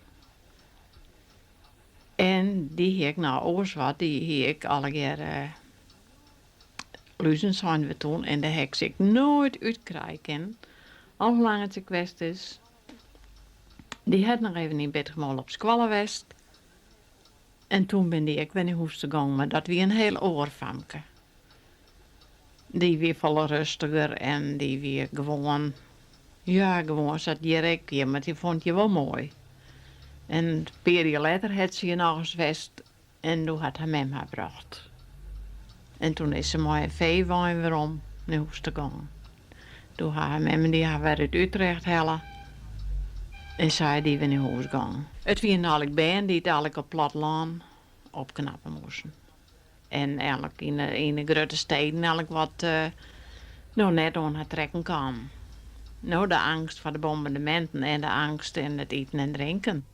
En die heb ik nou oors wat, die heb ik alle keer luizen zijn we toen. En daar heb ik nooit uitkrijgen. Al hoe lang het geweest is. Die had nog even in bed gemollen op Squallewest. En toen ben die ik ben in huis gegaan, maar dat wie een heel oorfamke. Die weer volle rustiger en die weer gewoon, ja, gewoon zat direct hier, maar die vond je wel mooi. En een paar jaar later had ze je nog eens west en toen had haar mem haar gebracht. En toen is ze mooi een veewijn weer om naar huis te gaan. Toen had haar mem die haar weer uit Utrecht hellen. En zij die weer naar huis gaan. Het waren eigenlijk band die het eigenlijk op platteland opknappen moesten. En eigenlijk in de grote steden eigenlijk wat nou net aan het trekken kwam. Nou, de angst voor de bombardementen en de angst in het eten en drinken.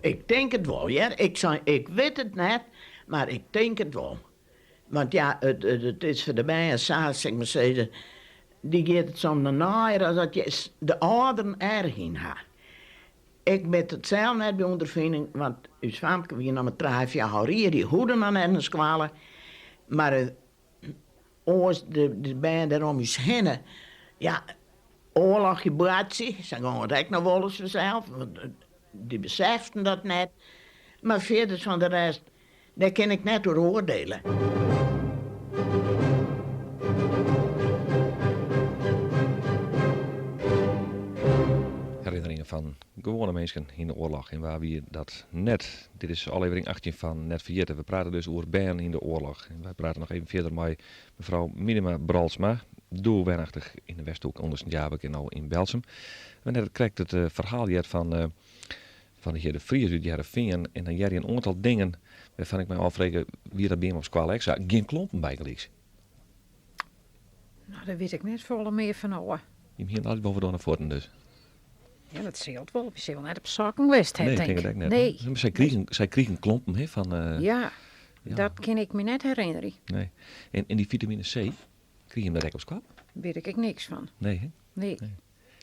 Ik denk het wel, ja. Ik weet het net, maar ik denk het wel. Want ja, het is voor de bijen zaak, zeg maar zeggen, die gaat het soms naar als dat je de ouderen erg in had. Ik ben het zelf net bij ondervinding, want uw famke wie nog maar 3 jaar hier, die hoeden aan ergens kwalen. Maar oors de bijen daarom is hinnen. Ja, oorlogje braadje, ze gaan het ook nog wel eens vanzelf, want die beseften dat net. Maar verder van de rest, daar kan ik net door oordelen. Herinneringen van gewone mensen in de oorlog en waar we dat net. Dit is aflevering 18 van Net Verjitten. We praten dus over Bern in de oorlog. En wij praten nog even verder met mevrouw Minima Bralsma, doelwenachtig in de Westhoek onder Sint-Jabek en al in Belsum. We net krijgt het verhaal hier van de heer De Vries uit Heerenveen en dan jij een aantal dingen waarvan ik mij afvraag wie dat bij hem op squal extra. Geen klompen bijgelijks. Nou, daar weet ik net volle meer van hoor. Je hebt hier altijd boven door naar voren dus. Ja, dat scheelt wel. Je zit wel net op zakken geweest, hè, Nee, ik denk denk het ik. ook net. Nee. Maar zij kregen klompen, hè, van Ja, ja. dat kan ik me net herinneren. Nee. En die vitamine C, kreeg je hem daar ook op squat? Weet ik niks van. Nee, hè? Nee. Nee.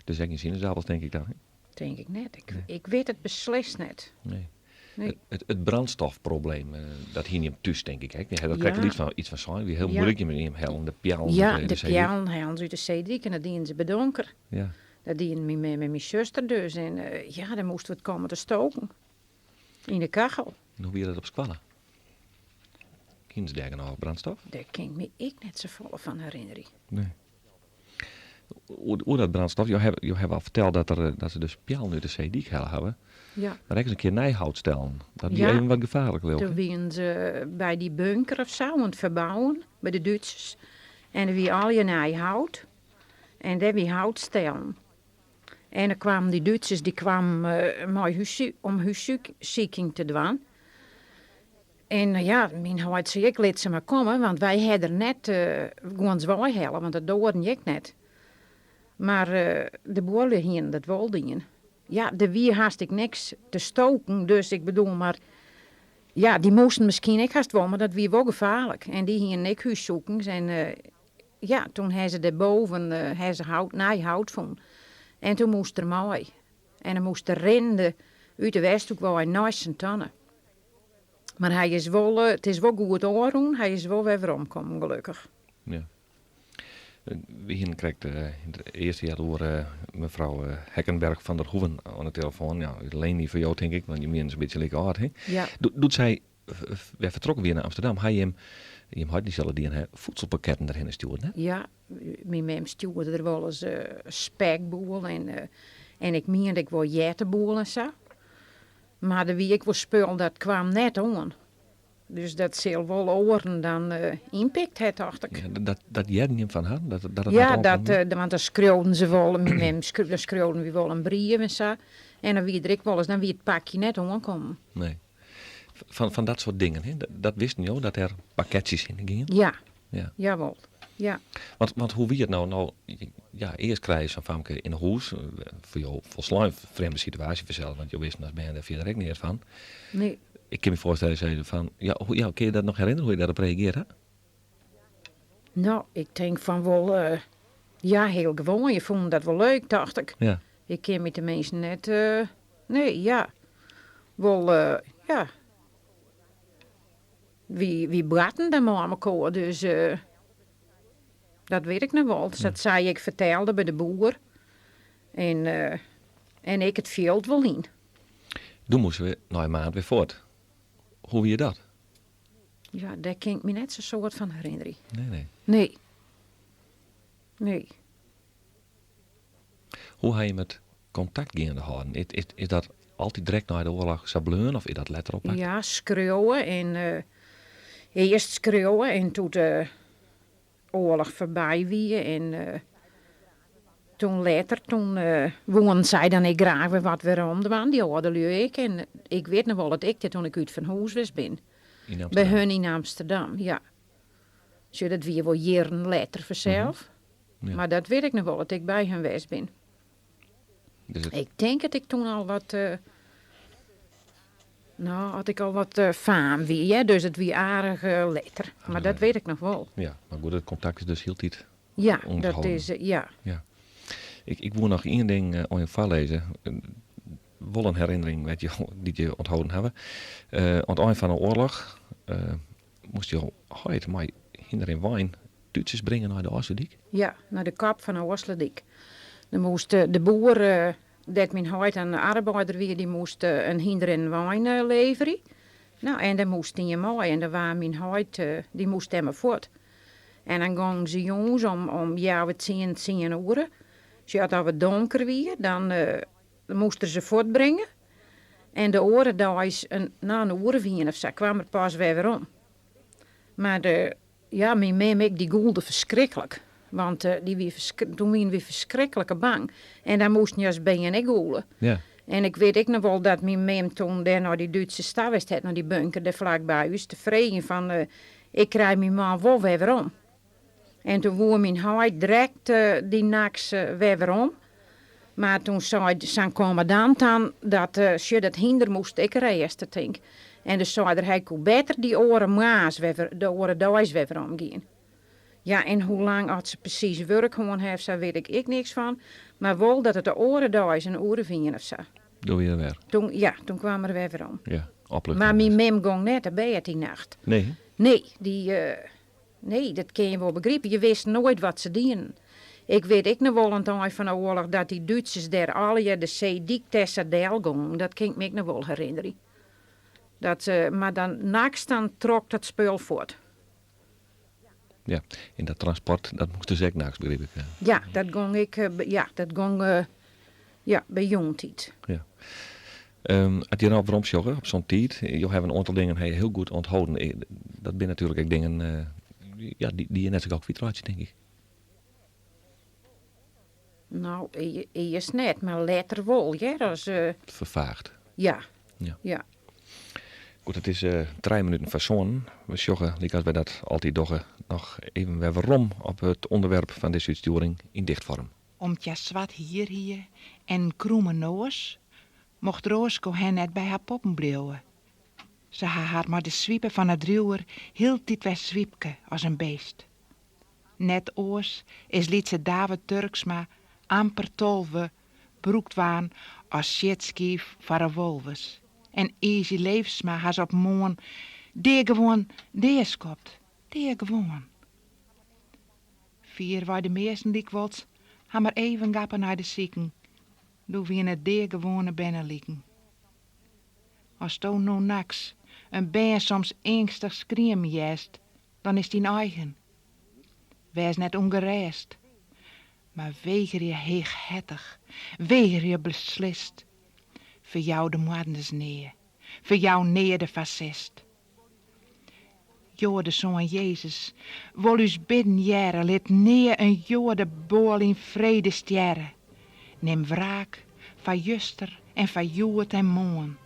Dus ook geen sinaasappels, denk ik dan, hè? Denk ik net. Ik Nee. weet het beslist net. Nee. Nee. It brandstofprobleem, dat hiene jim thús tink ik ek. Je ha der krekt al yts fan sein. Wie hiel muoilik, jim hellen de peallen Ja, de peallen hellen se út de seedyk en dat dienen se bedonker. Ja. Dat dienen myn mem en myn suster dus. En ja, dan moasten we it komme te stoken. Yn de kachel. En hoe wie dat op skoalle? Hienen se dêr genôch brandstof? Dêr kin ik my ek net safolle fan herinnerje. Nee. Oer dat brandstof, jo hawwe, jo hawwe al ferteld dat, der, dat se dus peallen út de seedyk helle hawwe. Ja. Mar ek ris in kear nij hout stellen. Dat wie even wat gefaarlik, leau ik. Toen wienen se by dy bunker of sa oan it ferbouwen, by de Dútsers. En der wie allegear nij hout. En dêr wie hout stellen. En dan kwamen dy Dútsers dy kwamen mei om hússiking te dwaan. En ja, myn heit sei ek, lit se mar komme, want wy ha der net guons weihelle, want dat doarden je ek net. Mar de buorlju hienen dat wol dien. Ja, der wie hast ek niks te stoken, dus ik bedoel mar, ja, dy moasten miskien ek hast wol, mar dat wie wol gefaarlik. En dy hienen ek hússoekings en ja, toen ha se dêrboven ha se hout, nij hout fûn. En toen moast er mei. En dan moast er rinnende út de Westhoek wei nei Sint-Anne. Mar hy is wol, it is wol goed ôfrûn, hy is wol wer weromkommen gelokkich. Ja. We hienen krekt yn it earste heal oere mefrou Hekkenberg van der Hoeven oan de telefoan. Ja, Leni foar jo tink ik, want jim wienen sa'n bytsje like âld, hè? Ja. Doe't sy wer fertrokken wie nei Amsterdam, ha jim, jim heit dy sil it dien ha, voedselpakketten derhinne stjoerd, hè? Ja, myn mem stjoerde der wolris spekboel en, en ik miende ek wol jerteboel en sa. Mar der wie ek wol spul dat kwam net oan. Dus dat sil wol oaren dan ynpikt ha, tocht ik. Ja, dat, dat hearden jim fan har? Dat, dat it ja, net dat, want dan skriuwden se wol, myn mem skreau, dan skriuwden wy wol in brief en sa. En dan wie der ek wolris, dan wie it pakje net oankommen. Nee. Fan, fan dat soart dingen, hè? Dat wisten jo, dat der pakketsjes hinne gienen? Ja. Ja. Jawol, ja. Want, want hoe wie it no? No, ja, earst krije je sa'n famke yn 'e hûs. Foar jo folslein frjemde situaasje fansels, want jo wisten as bern dêr fierder ek neat fan. Nee. Ik kin my foarstelle, sei fan, ja, hoe, ja, kinne je dat noch herinnerje, hoe je dêrop reagearre ha? No, ik tink fan wol, uh, ja, hiel gewoan. Je fûnen dat wol leuk, tocht ik. Ja. Ik kin my teminsten net, uh, nee, ja. Wol, uh, ja. Wy, wy boarten dan mei mekoar, dus uh, dat wit ik noch wol. Dat sy ek fertelde by de boer. En, uh, en ik it fjild wol yn. Doe moasten we nei in maand wer fuort. Hoe wie dat? Ja, dêr kin ik my net sa'n soad fan herinnerje. Nee, nee. Nee. Nee. Hoe ha jim it kontakt geande hâlden? Is, is, is dat altyd direkt nei de oarloch sa bleaun of is dat letter oppakt? Ja, skriuwe en uh, earst skriuwe en toen de oarloch foarby wie en uh, toen letter, toen uh, woenen sy dan ek graach wer wat werom dwaan, dy âldelju ek. En ik wit noch wol dat ik dêr toen ik út fan hûs west bin. Yn By hun yn Amsterdam, ja. Sjoch, dat wie wol jierren letter fansels. Mm -hmm. Ja. Mar dat wit ik noch wol, dat ik by hun west bin. Dus it... Ik tink dat ik toen al wat. Uh, no, at ik al wat uh, faam wie, ja, dus it wie aardich uh, letter. Mar dat wit ik noch wol. Ja, mar goed, it kontakt is dus hieltyd Ja, dat is, ja. Ja. Ik, ik woe noch ien ding oan jo foarlêze. Wol in herinnering wêr't jo, dy't jo ûntholden hawwe. Uh, oan it ein fan de oarloch uh, moast jo heit mei hynder en wein Dútsers bringe nei de Ofslútdyk? Ja, nei de kop fan de Ofslútdyk. Dan moast de boer, dêr't myn heit in arbeider wie, dy moast in hynder en in wein leverje. No, en dêr moast ien mei en dan waard myn heit, dy moast dêrmei fuort. En dan gongen se jûns om, om healwei tsienen, tsien oere. Sjoch, as it al wat donker wie, dan moast er se fuortbringe. En de oare deis, in, no, in oere of ien of sa, kwam er pas wer werom. Mar de, ja, myn mem ek, dy gûlde ferskriklik. Want dy wie toen wienen wy ferskriklike bang. En dan moasten je as bern ek gûle. Ja. En ik wit ek noch wol dat myn mem toen dêr nei dy Dútsers ta west hat, nei dy bunker dêr flakby ús, te freegjen fan, ik krij myn man wol wer werom. En toen woe myn heit direkt dy nachts wer werom. Mar toen sei sa'n kommandant dan dat, sjoch, dat hynder moast ek rêste, tink. En dus sei er, hy koe better dy oare moarns wer, de oare deis wer werom gean. Ja, en hoe lang oft se presys wurk hân hawwe, sa wit ik ek niks fan. Mar wol dat it de oare deis in oere of ien of sa. Doe wie er wer. Toen, ja, toen kwam er wer werom. Ja. Opluchting. Maar myn mem gong net te bêd dy nacht. Nee? Nee, dy, nee, dat kin je wol begripe. Je wisten noait wat se dienen. Ik wit ek noch wol oan it ein fan de oarloch dat dy Dútsers dêr allegear de seedyk tessa del gongen. Dat kin ik my ek noch wol herinnerje. Dat, mar dan nachts dan trok dat spul fuort. Ja, en dat transport dat moast dus ek nachts, begryp ik. Ja, dat gong ek, ja, dat gong ja, by jûntiid. Ja. Um, as je no weromsjogge op sa'n tiid, jo hawwe in oantal dingen ha je hiel goed ûntholden. Dat binne natuerlik ek dingen ja, dy, dy je net sa gau kwytreitsje, tink ik. No, earst net, mar letter wol, hear. As, Ferfaagd. Ja. Ja. Ja. Goed, it is trije minuten foar sânen. We sjogge, lykas wy dat altyd dogge, noch even wer werom op it ûnderwerp fan dizze útstjoering yn dichtfoarm. Om't hja swart hier hie en in krûme noas, mocht Roasko hen net by har poppen bliuwe. Se ha har mei de swipe fan 'e driuwer hieltyd wer swypke as in beest. Net oars is lytse David Turksma, amper 12, brûkt waarn as sjitskiif foar revolvers. En Easy Leefsma ha se op moarn deagewoan deaskopt. Deagewoan. Fierwei de measten lykwols ha mar even gappe nei de siken. Doe wiene it deagewoane berneliken. Asto no nachts in bern soms eangstich skriemen hearst, dan is 't dyn eigen. Wês net ûngerêst, mar wegerje heechhertich, wegerje beslist. Ferjou de moardners nea, ferjou nea de fassist. Joadesoan Jezus, wol ús bidden hearre, lit nea in joadeboal yn frede stjerre. Nim wraak foar juster en foar hjoed en moarn.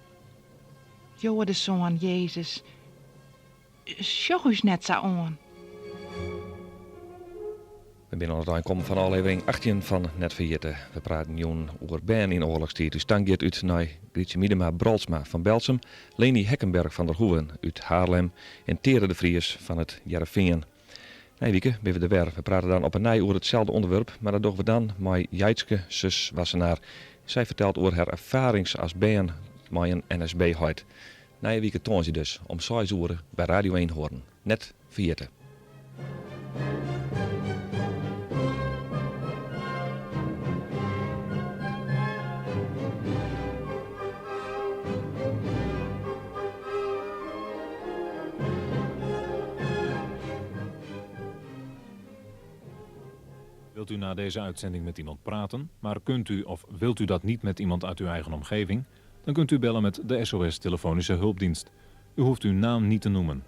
Joadesoan Jezus, sjoch ús net sa oan. We binne oan it ein kommen fan ôflevering 18 fan Net Ferjitte. We praten jûn oer bern yn oarlochstiid. Ús tank giet út nei Grytsje Miedema Brolsma fan Berltsum, Leny Hekkenberg van der Hoeven út Haarlem en Tere de Vries fan It Hearrenfean. Nije wike binne we der wer. We prate dan op 'e nij oer itselde ûnderwurp, mar dat dogge we dan mei Jeitske Sus Wassenaar. Sy fertelt oer har erfarings as bern mei in NSB-heit. Nije wike tongersdei dus, om seis oere by Radio Eenhoorn. Net ferjitte. Wilt u na deze uitzending met iemand praten, maar kunt u of wilt u dat niet met iemand uit uw eigen omgeving? Dan kunt u bellen met de SOS Telefonische Hulpdienst. U hoeft uw naam niet te noemen.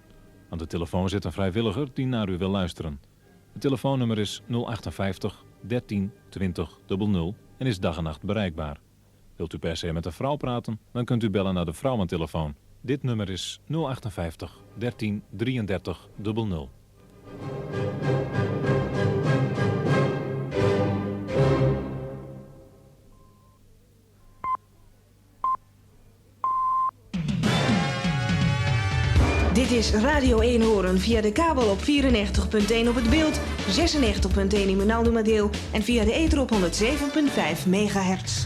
Aan de telefoon zit een vrijwilliger die naar u wil luisteren. Het telefoonnummer is 058 13 20 00 en is dag en nacht bereikbaar. Wilt u per se met een vrouw praten, dan kunt u bellen naar de vrouwentelefoon. Dit nummer is 058 13 33 00. Dit is Radio Eenhoorn via de kabel op 94.1 op het beeld, 96.1 in Menaldumadeel en via de ether op 107.5 megahertz.